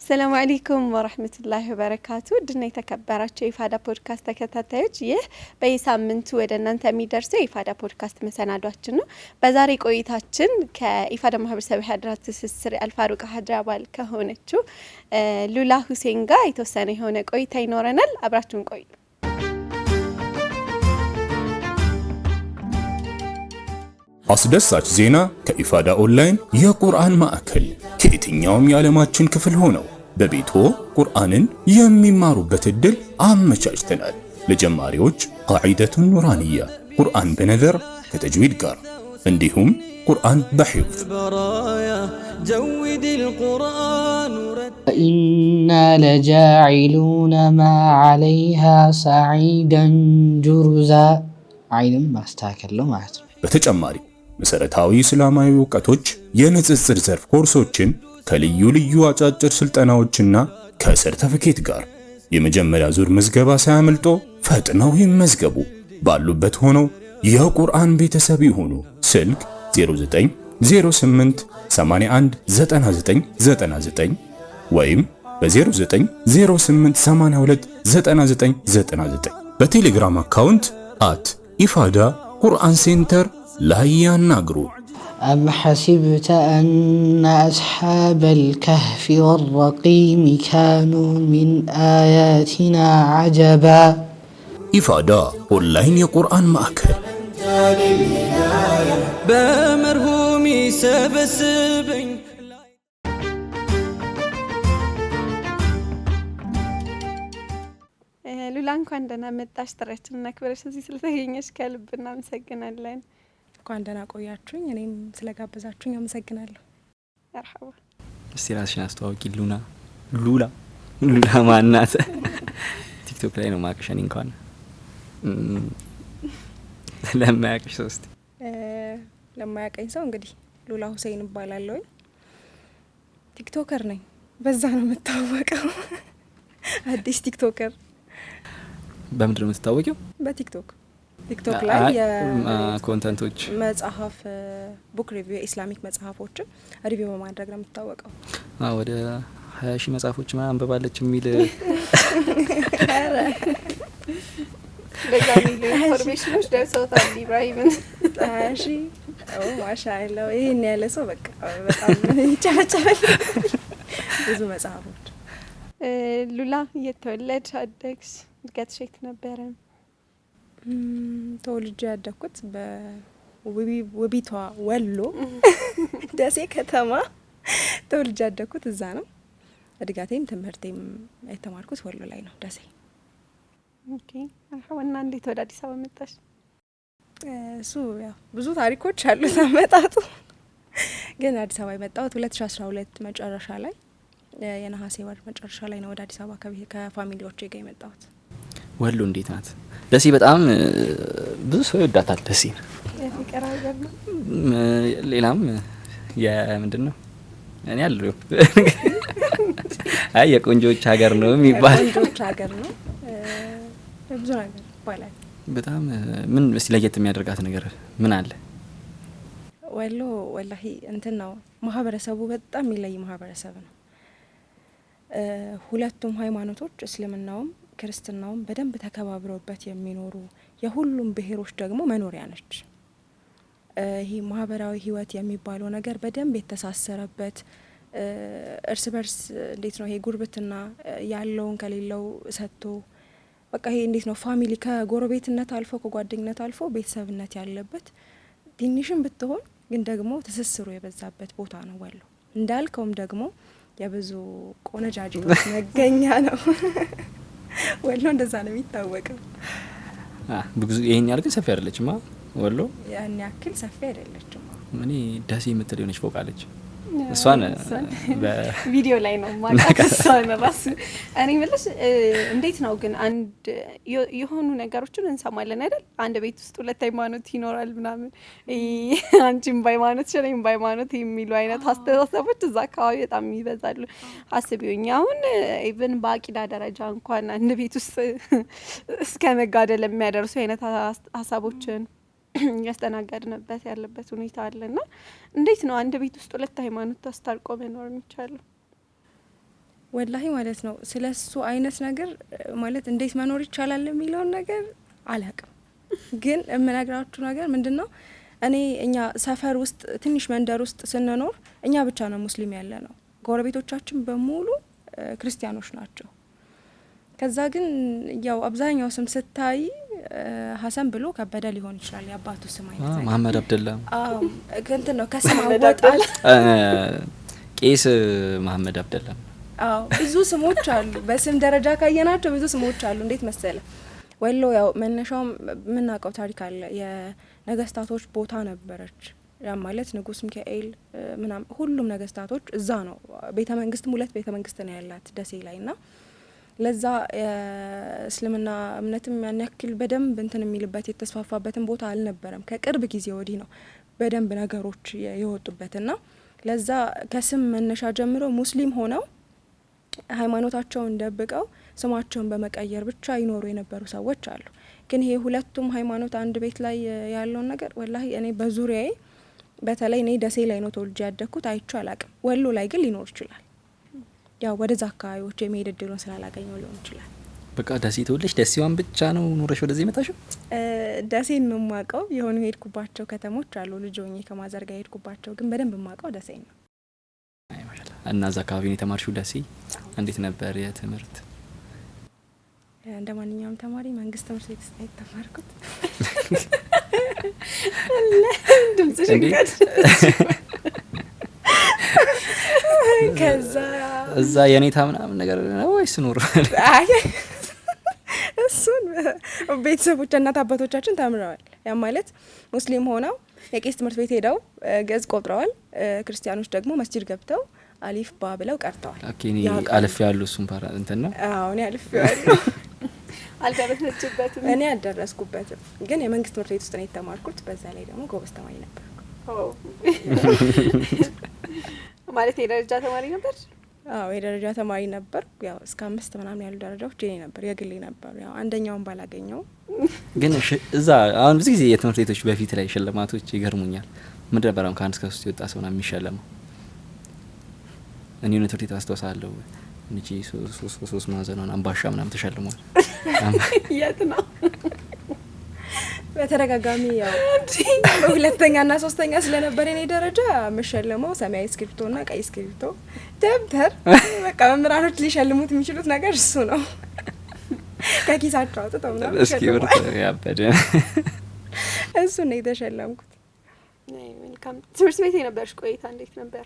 السلام عليكم ورحمة الله وبركاته። ውድና የተከበራችሁ የኢፋዳ ፖድካስት ተከታታዮች፣ ይህ በየሳምንቱ ወደ እናንተ የሚደርሰው የኢፋዳ ፖድካስት መሰናዷችን ነው። በዛሬ ቆይታችን ከኢፋዳ ማህበረሰብ ሀድራ ትስስር አልፋሩቅ ሀድራ አባል ከሆነችው ሉላ ሁሴን ጋር የተወሰነ የሆነ ቆይታ ይኖረናል። አብራችሁን ቆዩ። አስደሳች ዜና ከኢፋዳ ኦንላይን የቁርአን ማዕከል። ከየትኛውም የዓለማችን ክፍል ሆነው በቤቶ ቁርአንን የሚማሩበት እድል አመቻችተናል። ለጀማሪዎች ቃዒደቱን ኑራንያ፣ ቁርአን በነዘር ከተጅዊድ ጋር፣ እንዲሁም ቁርአን በሒፍዝ። إنا لجاعلون ما عليها صعيدا جرزا አይንም ማስተካከል ነው ማለት ነው። በተጨማሪ መሰረታዊ እስላማዊ እውቀቶች፣ የንጽጽር ዘርፍ ኮርሶችን ከልዩ ልዩ አጫጭር ስልጠናዎችና ከሰርተፍኬት ጋር። የመጀመሪያ ዙር ምዝገባ ሳያመልጦ ፈጥነው ይመዝገቡ። ባሉበት ሆነው የቁርአን ቤተሰብ ይሁኑ። ስልክ 09 08 81 99 99 ወይም በ09 08 82 99 99 በቴሌግራም account @ኢፋዳ ቁርአን center ላይ ያናግሩ። أم حسبت أن أصحاب الكهف والرقيم كانوا من آياتنا عجبا። ኢፋዳ ኦንላይን የቁርአን ማዕከል። በመርሁም ሰበስበኝ። ሉላ፣ እንኳን ደህና መጣሽ። ጥሪያችንን አክብረሽ እዚህ ስለተገኘሽ ከልብ እናመሰግናለን። እንኳን ደህና ቆያችሁኝ። እኔም ስለጋበዛችሁኝ አመሰግናለሁ። መርሐባ። እስቲ ራስሽን አስተዋውቂ ሉና። ሉላ፣ ሉላ ማናት? ቲክቶክ ላይ ነው ማቅሽ። እኔ እንኳን ለማያቅሽ ሰው እስቲ። ለማያቀኝ ሰው እንግዲህ ሉላ ሁሴን እባላለሁኝ። TikToker ነኝ። በዛ ነው የምታወቀው። አዲስ TikToker። በምንድን ነው የምትታወቂው? በቲክቶክ፣ ቲክቶክ ላይ content ኦች መጽሐፍ book review፣ የ Islamic መጽሐፎችን review በማድረግ ነው የምታወቀው። ወደ 20,000 መጽሐፎች አንብባለች የሚል በዛ የሚሉ information ኦች ደርሰውታል ኢብራሂምን። 20,000፣ ማሻአላ። ይህን ያለ ሰው በቃ በጣም ይጨበጨበል። ብዙ መጽሐፎች። ሉላ፣ እየተወለድሽ አደግሽ? እድገትሽ የት ነበረ? ተወልጄ ያደግኩት በውቢቷ ወሎ ደሴ ከተማ፣ ተወልጄ ያደግኩት እዛ ነው። እድገቴም ትምህርቴም የተማርኩት ወሎ ላይ ነው፣ ደሴ። Okay፣ እና እንዴት ወደ አዲስ አበባ መጣሽ? እሱ ያው ብዙ ታሪኮች አሉት አመጣጡ። ግን አዲስ አበባ የመጣሁት 2012 መጨረሻ ላይ፣ የነሐሴ ወር መጨረሻ ላይ ነው ወደ አዲስ አበባ ከ family ዎቼ ጋር የመጣሁት። ወሎ እንዴት ናት? ደሴ በጣም ብዙ ሰው ይወዳታል ደሴን። የፍቅር ሀገር ነው። ሌላም የምንድን ነው፣ እኔ አሉ፣ አይ የቆንጆዎች ሀገር ነው የሚባል። የቆንጆች ሀገር ነው፣ ብዙ ነገር ይባላል። በጣም ምን እስቲ ለየት የሚያደርጋት ነገር ምን አለ? ወሎ ወላሂ እንትን ነው፣ ማህበረሰቡ በጣም የሚለይ ማህበረሰብ ነው። ሁለቱም ሃይማኖቶች እስልምናውም ክርስትናውም በደንብ ተከባብረውበት የሚኖሩ፣ የሁሉም ብሔሮች ደግሞ መኖሪያ ነች። ይህ ማህበራዊ ህይወት የሚባለው ነገር በደንብ የተሳሰረበት፣ እርስ በርስ እንዴት ነው ይሄ ጉርብትና፣ ያለውን ከሌለው ሰጥቶ፣ በቃ ይሄ እንዴት ነው family፣ ከጎረቤትነት አልፎ ከጓደኝነት አልፎ ቤተሰብነት ያለበት፣ ትንሽም ብትሆን ግን ደግሞ ትስስሩ የበዛበት ቦታ ነው ወሎ። እንዳልከውም ደግሞ የብዙ ቆነጃጅቶች መገኛ ነው ወሎ። እንደዛ ነው የሚታወቀው። ብዙ ይሄን ያህል ግን ሰፊ አይደለችማ ወሎ። ያን ያክል ሰፊ አይደለችም። እኔ ደሴ የምትል የሆነች ፎቅ አለች። እሷን ቪዲዮ ላይ ነው ማውቃት እሷን ራሱ። እኔ የምልሽ እንዴት ነው ግን አንድ የሆኑ ነገሮችን እንሰማለን አይደል? አንድ ቤት ውስጥ ሁለት ሃይማኖት ይኖራል ምናምን፣ አንቺም በሃይማኖት እኔም በሃይማኖት የሚሉ አይነት አስተሳሰቦች እዛ አካባቢ በጣም ይበዛሉ። አስቢውኝ አሁን even በአቂዳ ደረጃ እንኳን አንድ ቤት ውስጥ እስከ መጋደል የሚያደርሱ አይነት ሀሳቦችን እያስተናገድንበት ያለበት ሁኔታ አለ። ና እንዴት ነው አንድ ቤት ውስጥ ሁለት ሃይማኖት አስታርቆ መኖር የሚቻለው? ወላሂ ማለት ነው ስለሱ አይነት ነገር ማለት እንዴት መኖር ይቻላል የሚለውን ነገር አላቅም። ግን የምነግራችሁ ነገር ምንድነው፣ እኔ እኛ ሰፈር ውስጥ ትንሽ መንደር ውስጥ ስንኖር እኛ ብቻ ነው ሙስሊም ያለ ነው። ጎረቤቶቻችን በሙሉ ክርስቲያኖች ናቸው። ከዛ ግን ያው አብዛኛው ስም ስታይ ሀሰን ብሎ ከበደ ሊሆን ይችላል የአባቱ ስም አይነት ነገር። መሀመድ አብደላ። አዎ፣ እንትን ነው ከስም አወጣጥ። ቄስ መሀመድ አብደላ። አዎ፣ ብዙ ስሞች አሉ። በስም ደረጃ ካየናቸው ብዙ ስሞች አሉ። እንዴት መሰለ፣ ወሎ ያው መነሻውም የምናውቀው ታሪክ አለ። የነገስታቶች ቦታ ነበረች። ያ ማለት ንጉስ ሚካኤል ምናምን ሁሉም ነገስታቶች እዛ ነው። ቤተ መንግስትም ሁለት ቤተ መንግስት ነው ያላት ደሴ ላይ እና ለዛ የእስልምና እምነትም ያን ያክል በደንብ እንትን የሚልበት የተስፋፋበትን ቦታ አልነበረም። ከቅርብ ጊዜ ወዲህ ነው በደንብ ነገሮች የወጡበትና ለዛ ከስም መነሻ ጀምሮ ሙስሊም ሆነው ሃይማኖታቸውን ደብቀው ስማቸውን በመቀየር ብቻ ይኖሩ የነበሩ ሰዎች አሉ። ግን ይሄ ሁለቱም ሃይማኖት አንድ ቤት ላይ ያለውን ነገር ወላሂ እኔ በዙሪያዬ በተለይ እኔ ደሴ ላይ ነው ተወልጄ ያደግኩት፣ አይቼ አላቅም። ወሎ ላይ ግን ሊኖር ይችላል። ያው ወደዛ አካባቢዎች የመሄድ እድሉን ስላላገኘው ሊሆን ይችላል። በቃ ደሴ ተወልደሽ ደሴዋን ብቻ ነው ኖረሽ ወደዚህ የመጣሽው? ደሴን ነው የማውቀው። የሆኑ የሄድኩባቸው ከተሞች አሉ ልጅ ሆኜ ከ mother ጋር የሄድኩባቸው፣ ግን በደንብ የማውቀው ደሴን ነው። አይ ማሻአላህ። እና እዛ አካባቢ ነው የተማርሽው ደሴ? እንዴት ነበር የትምህርት? እንደ ማንኛውም ተማሪ መንግስት ትምህርት ቤት ውስጥ ነው የተማርኩት። ድምጽሽ እንዴ? ከዛ እዛ የኔታ ምናምን ነገር ነው ወይስ ኖር? አይ፣ እሱን ቤተሰቦች እናት አባቶቻችን ተምረዋል። ያ ማለት ሙስሊም ሆነው የቄስ ትምህርት ቤት ሄደው ግዕዝ ቆጥረዋል። ክርስቲያኖች ደግሞ መስጂድ ገብተው አሊፍ ባ ብለው ቀርተዋል። Okay፣ እኔ ያውቃሉ። አልፍ ያሉ እሱን ፓራ እንትን ነው። አዎ፣ እኔ አልፌዋለሁ። አልደረሰችበትም። እኔ አልደረስኩበትም፣ ግን የመንግስት ትምህርት ቤት ውስጥ ነው የተማርኩት። በዛ ላይ ደግሞ ጎበዝ ተማሪ ነበርኩ። ማለት የደረጃ ተማሪ ነበር? አዎ፣ የደረጃ ተማሪ ነበርኩ። ያው እስከ 5 ምናምን ያሉ ደረጃዎች የኔ ነበር፣ የግሌ ነበሩ። ያው አንደኛውን ባላገኘው ግን እዛ አሁን ብዙ ጊዜ የትምህርት ቤቶች በፊት ላይ ሽልማቶች ይገርሙኛል። ምንድን ነበር አሁን ከ1 እስከ 3 የወጣ ሰው ነው የሚሸለመው? እኔ የሆነ ትምህርት ቤት አስታውሳለሁ። እንጂ 3 ማዕዘኗን አምባሻ ምናምን ተሸልሟል። የት ነው? በተደጋጋሚ ያው ሁለተኛና ሶስተኛ ስለነበር የኔ ደረጃ የምሸለመው ሰማያዊ እስክሪብቶና ቀይ እስክሪብቶ፣ ደብተር፣ በቃ መምህራኖች ሊሸልሙት የሚችሉት ነገር እሱ ነው። ከኪሳቸው አውጥተው ምናምን እስክሪብቶ ይሸልማል። ያበደ። እሱ ነው የተሸለምኩት። አይ መልካም። ትምህርት ቤት የነበርሽ ቆይታ እንዴት ነበር?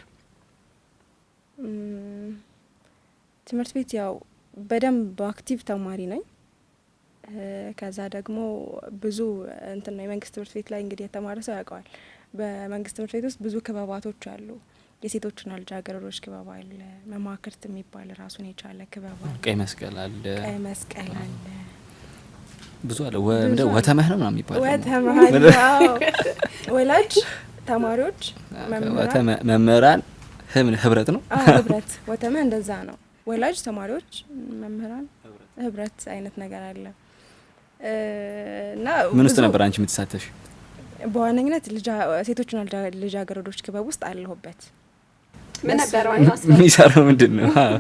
ትምህርት ቤት ያው በደንብ active ተማሪ ነኝ። ከዛ ደግሞ ብዙ እንትን ነው የመንግስት ትምህርት ቤት ላይ እንግዲህ የተማረ ሰው ያውቀዋል። በመንግስት ትምህርት ቤት ውስጥ ብዙ ክበባቶች አሉ። የሴቶችና ልጃገረዶች ክበብ አለ፣ መማክርት የሚባል ራሱን የቻለ ክበብ አለ፣ ቀይ መስቀል አለ፣ ቀይ መስቀል አለ፣ ብዙ አለ። ብዙ አለ። ወተመህ ነው ምናምን የሚባለው ደግሞ። ወተመህ አለ። አዎ። ወላጅ ተማሪዎች፣ መምህራን፣ መምህራን ህብረት ነው። አዎ፣ ህብረት ወተመህ እንደዛ ነው። ወላጅ ተማሪዎች፣ መምህራን ህብረት አይነት ነገር አለ። እና ምን ውስጥ ብዙ ነበር አንቺ የምትሳተፊው? በዋነኝነት ሴቶችና ልጃገረዶች ክበብ ውስጥ አለሁበት። ምን ነበር ዋናው ስራው? የሚሰራው ምንድነው? አዎ።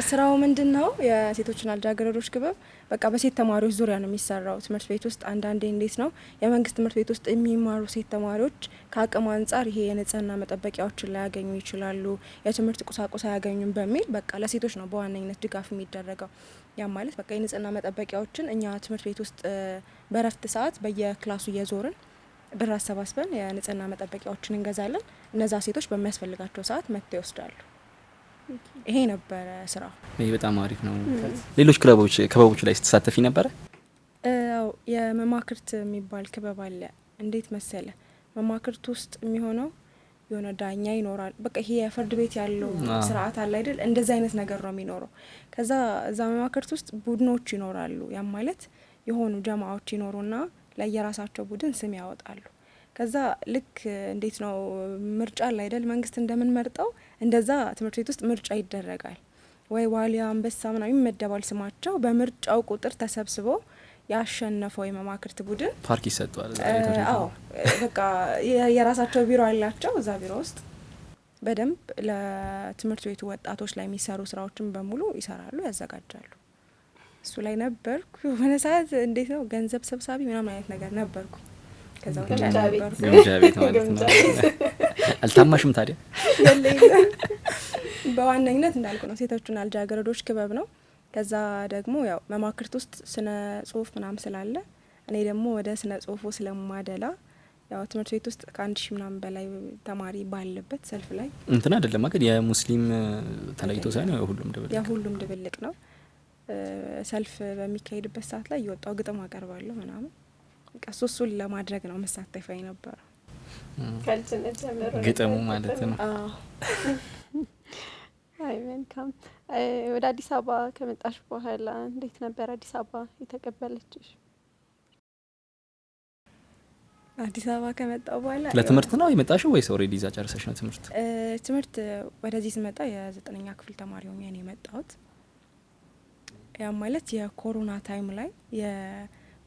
ስራው ምንድነው? የሴቶችና ልጃገረዶች ክበብ በቃ በሴት ተማሪዎች ዙሪያ ነው የሚሰራው። ትምህርት ቤት ውስጥ አንዳንዴ እንዴት ነው የመንግስት ትምህርት ቤት ውስጥ የሚማሩ ሴት ተማሪዎች ከአቅም አንጻር ይሄ የንጽህና መጠበቂያዎችን ላያገኙ ይችላሉ፣ የትምህርት ቁሳቁስ አያገኙም በሚል በቃ ለሴቶች ነው በዋነኝነት ድጋፍ የሚደረገው። ያ ማለት በቃ የንጽህና መጠበቂያዎችን እኛ ትምህርት ቤት ውስጥ በረፍት ሰዓት በየክላሱ እየዞርን ብር አሰባስበን የንጽህና መጠበቂያዎችን እንገዛለን። እነዛ ሴቶች በሚያስፈልጋቸው ሰዓት መጥተው ይወስዳሉ። ይሄ ነበረ ስራው። ይሄ በጣም አሪፍ ነው። ሌሎች ክበቦች ላይ ስትሳተፊ ነበረ? አዎ፣ የመማክርት የሚባል ክበብ አለ። እንዴት መሰለ መማክርት ውስጥ የሚሆነው የሆነ ዳኛ ይኖራል። በቃ ይሄ የፍርድ ቤት ያለው ስርዓት አለ አይደል? እንደዛ አይነት ነገር ነው የሚኖረው። ከዛ እዛ መማክርት ውስጥ ቡድኖች ይኖራሉ። ያም ማለት የሆኑ ጀማዎች ይኖሩና ለየራሳቸው ቡድን ስም ያወጣሉ። ከዛ ልክ እንዴት ነው ምርጫ አለ አይደል? መንግስት እንደምንመርጠው እንደዛ ትምህርት ቤት ውስጥ ምርጫ ይደረጋል። ወይ ዋሊያ አንበሳ ምናምን ይመደባል ስማቸው። በምርጫው ቁጥር ተሰብስቦ ያሸነፈው የመማክርት ቡድን ፓርክ ይሰጣል። አዎ፣ በቃ የራሳቸው ቢሮ አላቸው። እዛ ቢሮ ውስጥ በደንብ ለትምህርት ቤቱ ወጣቶች ላይ የሚሰሩ ስራዎችን በሙሉ ይሰራሉ፣ ያዘጋጃሉ። እሱ ላይ ነበርኩ። የሆነ ሰዓት እንዴት ነው ገንዘብ ሰብሳቢ ምናምን አይነት ነገር ነበርኩ። ከዛ ውጭ ግምጃ ቤት። አልነበርኩም። ግምጃ ቤት ማለት ነው። ግምጃ ቤት። አልታማሽም ታዲያ? የለ የለም። በዋነኝነት እንዳልኩ ነው ሴቶችና ልጃገረዶች ክበብ ነው። ከዛ ደግሞ ያው መማክርት ውስጥ ስነ ጽሁፍ ምናምን ስላለ እኔ ደግሞ ወደ ስነ ጽሁፉ ስለማደላ ያው ትምህርት ቤት ውስጥ ከ1000 ምናምን በላይ ተማሪ ባለበት ሰልፍ ላይ እንትን አይደለም ግን የሙስሊም ተለይቶ ሳይሆን የሁሉም ድብልቅ። የሁሉም ድብልቅ ነው። ሰልፍ በሚካሄድበት ሰዓት ላይ እየወጣው ግጥም አቀርባለሁ ምናምን፣ በቃ እሱን ለማድረግ ነው መሳተፊያ የነበረው። ከልጅነት ጀምሮ ግጥሙ ነበር ማለት ግጥም። ነው። አዎ። አይ መልካም። ወደ አዲስ አበባ ከመጣሽ በኋላ እንዴት ነበር አዲስ አበባ የተቀበለችሽ? አዲስ አበባ ከመጣሁ በኋላ ለትምህርት ነው የመጣሽው ወይስ already እዛ ጨርሰሽ ነው ትምህርት? ትምህርት ወደዚህ ስመጣ የ9ኛ ክፍል ተማሪ ሆኜ ነው የመጣሁት። ያ ማለት የኮሮና time ላይ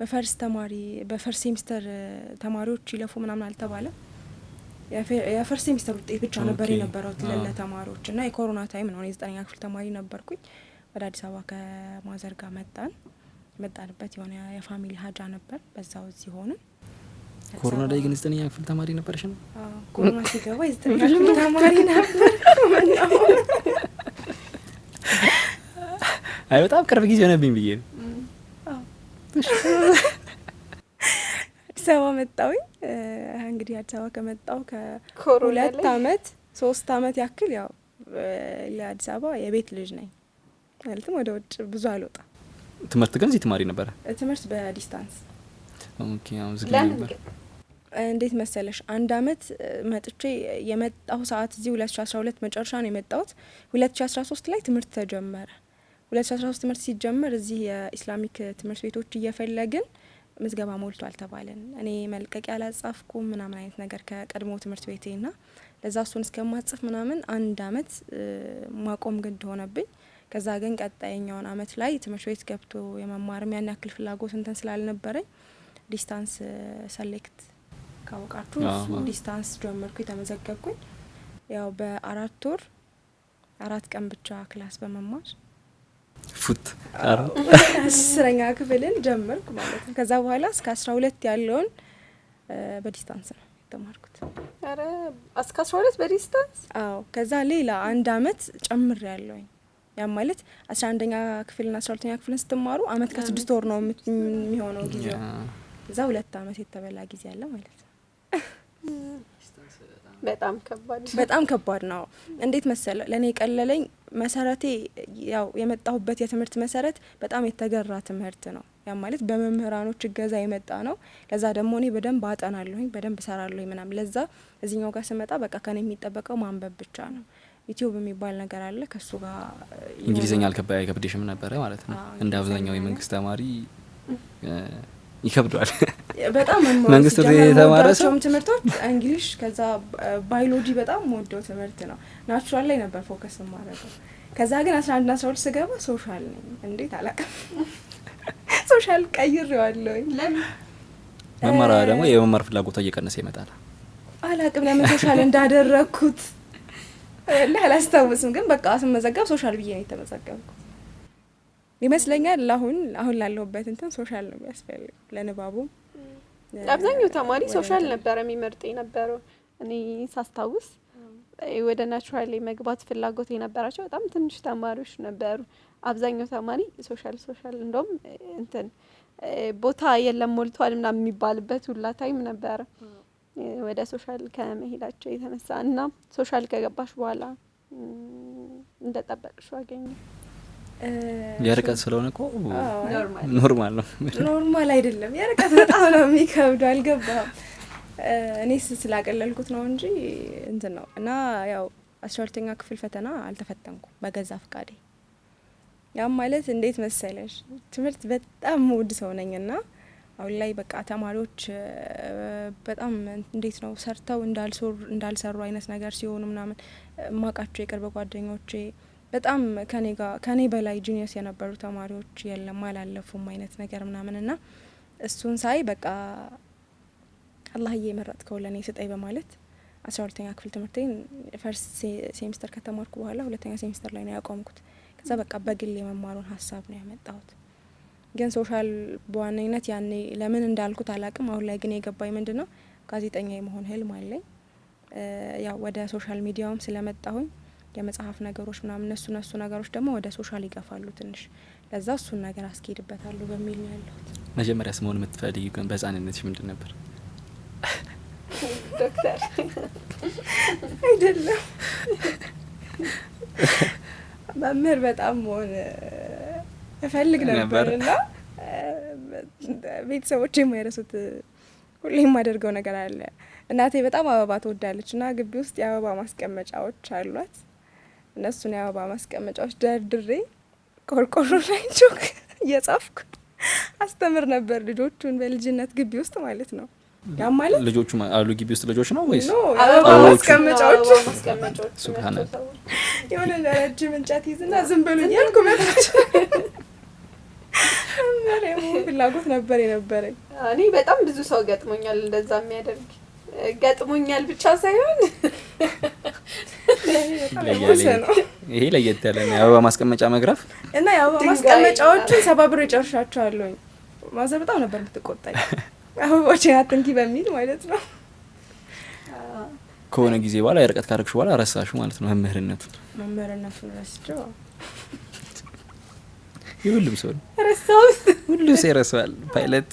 በ first ተማሪ በ first semester ተማሪዎች ይለፉ ምናምን አልተባለም። የ first semester ውጤት ብቻ ነበር የነበረው ለተማሪዎች እና የኮሮና time ነው። እኔ የ9ኛ ክፍል ተማሪ ነበርኩኝ። ወደ አዲስ አበባ ከ mother ጋር መጣን። መጣንበት የሆነ የ family ሀጃ ነበር። በዛው እዚህ ሆንን። አዲስ ኮሮና ላይ አበባ ግን 9ኛ ክፍል ተማሪ ነበርሽ ነው? አዎ፣ ኮሮና ሲገባ የ9ኛ ክፍል ተማሪ ነበር። አይ በጣም ቅርብ ጊዜ ሆነብኝ ብዬ ነው። አዲስ አበባ መጣሁኝ። እንግዲህ አዲስ አበባ ከመጣሁ ኮሮና ከሁለት ላይ አመት 3 አመት ያክል ያው ለአዲስ አበባ የቤት ልጅ ነኝ። ማለትም ወደ ውጭ ብዙ አልወጣም። ትምህርት ግን እዚህ ትማሪ ነበረ? ትምህርት በ distance። Okay፣ አሁን ዝግ ለምን ነበር። ግን? እንዴት መሰለሽ፣ አንድ አመት መጥቼ የመጣሁ ሰዓት እዚህ 2012 መጨረሻ ነው የመጣሁት። 2013 ላይ ትምህርት ተጀመረ። 2013 ትምህርት ሲጀመር እዚህ የ Islamic ትምህርት ቤቶች እየፈለግን ምዝገባ ሞልቷል ተባልን። እኔ መልቀቂያ አላጻፍኩም ምናምን አይነት ነገር ከቀድሞ ትምህርት ቤቴ ና ለዛ እሱን እስከማጽፍ ምናምን አንድ አመት ማቆም ግድ ሆነብኝ። ከዛ ግን ቀጣይኛውን አመት ላይ ትምህርት ቤት ገብቶ የመማርም ያን ያክል ፍላጎት እንትን ስላልነበረኝ distance select ካወቃችሁ እሱ distance ጀመርኩ፣ የተመዘገብኩኝ። ያው በ4 ወር 4 ቀን ብቻ class በመማር ፉት 10ኛ ክፍልን ጀመርኩ ማለት ነው። ከዛ በኋላ እስከ 12 ያለውን በ distance ነው የተማርኩት። ኧረ እስከ 12 በ distance? አዎ፣ ከዛ ሌላ አንድ አመት ጨምር ያለውኝ። ያም ማለት 11ኛ ክፍልና 12ኛ ክፍልን ስትማሩ አመት ከ6 ወር ነው የሚሆነው ጊዜው። እዛ 2 አመት የተበላ ጊዜ አለ ማለት ነው። በጣም ከባድ። በጣም ከባድ ነው። እንዴት መሰለ ለኔ የቀለለኝ መሰረቴ ያው የመጣሁበት የትምህርት መሰረት በጣም የተገራ ትምህርት ነው። ያ ማለት በመምህራኖች እገዛ የመጣ ነው። ለዛ ደግሞ እኔ በደንብ አጠናለሁኝ፣ በደንብ እሰራለሁኝ ምናምን። ለዛ እዚህኛው ጋር ስመጣ በቃ ከኔ የሚጠበቀው ማንበብ ብቻ ነው። ዩቲዩብ የሚባል ነገር አለ፣ ከሱ ጋር የሆነ እንግሊዘኛ አይከብድሽም ነበረ ማለት ነው? አዎ፣ እንደ አብዛኛው እንግሊዘኛ የመንግስት ተማሪ ይከብደዋል። በጣም የምወደው መንግስት ሲጀመር የተማረ ሰው የምወዳቸውም ትምህርቶች English፣ ከዛ ባዮሎጂ በጣም የምወደው ትምህርት ነው። Natural ላይ ነበር focus የማደርገው። ከዛ ግን 11 እና 12 ስገባ social ነኝ። እንዴት አላውቅም። Social ቀይሬዋለሁኝ። ለምን? መማር ደግሞ የመማር ፍላጎቷ እየቀነሰ ይመጣል። አላውቅም ለምን social እንዳደረኩት ወላሂ አላስታውስም። ግን በቃ ስመዘገብ social ብዬ ነው የተመዘገብኩት ይመስለኛል። አሁን ላለሁበት እንትን social ነው የሚያስፈልገው ለንባቡም። አብዛኛው ተማሪ ወደ social እንትን ነበር የሚመርጥ የነበረው። እኔ ሳስታውስ ወደ natural መግባት ፍላጎት የነበራቸው በጣም ትንሽ ተማሪዎች ነበሩ። አብዛኛው ተማሪ social social እንደውም እንትን ቦታ የለም ሞልቷል ምናምን የሚባልበት ሁላ time ነበረ ወደ social ከመሄዳቸው የተነሳ። እና social ከገባሽ በኋላ እንደጠበቅሽው አገኘ? የርቀት ስለሆነ እኮ አዎ። Normal። Normal ነው። Normal አይደለም። የርቀት በጣም ነው የሚከብደው። አልገባህም? እኔ ስላቀለልኩት ነው እንጂ እንትን ነው። እና ያው 12ኛ ክፍል ፈተና አልተፈተንኩም በገዛ ፍቃዴ። ያም ማለት እንዴት መሰለሽ ትምህርት በጣም ውድ ሰው ነኝና አሁን ላይ በቃ ተማሪዎች በጣም እንዴት ነው ሰርተው እንዳልሰሩ አይነት ነገር ሲሆኑ ምናምን ማቃቸው የቅርብ ጓደኞቼ በጣም ከኔ በላይ genius የነበሩ ተማሪዎች የለም አላለፉም አይነት ነገር ምናምን እና እሱን ሳይ በቃ አላህዬ የመረጥከው ለኔ ስጠኝ በማለት 12ኛ ክፍል ትምህርቴን first semester ከተማርኩ በኋላ ሁለተኛ ሴሚስተር ላይ ነው ያቆምኩት። ከዛ በቃ በግል የመማሩን ሀሳብ ነው ያመጣሁት። ግን social በዋነኝነት ያኔ ለምን እንዳልኩት አላቅም። አሁን ላይ ግን የገባኝ ምንድን ነው፣ ጋዜጠኛ የመሆን ህልም አለኝ። ያው ወደ social media ውም ስለመጣሁኝ የመጽሐፍ ነገሮች ምናምን እነሱ ነገሮች ደግሞ ወደ social ይገፋሉ ትንሽ፣ ለዛ እሱን ነገር አስኬድበታለሁ በሚል ነው ያለሁት። መጀመሪያ መሆን የምትፈልጊው ግን በህጻንነትሽ ምንድን ነበር? ዶክተር። አይደለም፣ መምህር በጣም መሆን እፈልግ ነበር። እና ቤተሰቦች የማይረሱት ሁሌ የማደርገው ነገር አለ። እናቴ በጣም አበባ ትወዳለች እና ግቢ ውስጥ የአበባ ማስቀመጫዎች አሏት። እነሱን የአበባ ማስቀመጫዎች ደርድሬ ቆርቆሮ ላይ ቾክ እየጻፍኩ አስተምር ነበር ልጆቹን በልጅነት ግቢ ውስጥ ማለት ነው። ያ ማለት ልጆቹ አሉ ግቢ ውስጥ ልጆች ነው ወይስ No፣ የአበባ አበባዎቹ? ማስቀመጫዎች። አበባ ማስቀመጫዎች ሱብሃንአላህ። ናቸው ሰዎች። የሆነ ረጅም እንጨት ይዝና ዝም በሉ እያልኩ መጣች። መምህር የመሆን ፍላጎት ነበር የነበረኝ። እኔ በጣም ብዙ ሰው ገጥሞኛል እንደዛ የሚያደርግ፣ ገጥሞኛል ብቻ ሳይሆን በጣም ይለያል። የባሰ ነው። ይሄ ለየት ያለ ነው። የአበባ ማስቀመጫ መግረፍ። እና የአበባ ድንጋይ ማስቀመጫዎቹን ሰባብሮ ይጨርሻቸዋለሁኝ። ማዘር በጣም ነበር የምትቆጣኝ፣ አበባዎችን አትንኪ በሚል ማለት ነው። ከሆነ ጊዜ በኋላ የርቀት ካረግሽ በኋላ ረሳሹ ማለት ነው መምህርነቱን። መምህርነቱን ረስቼው። የሁሉም ሰው ነው። ረሳሁት። ሁሉ ሰው ይረሳዋል። ፓይለት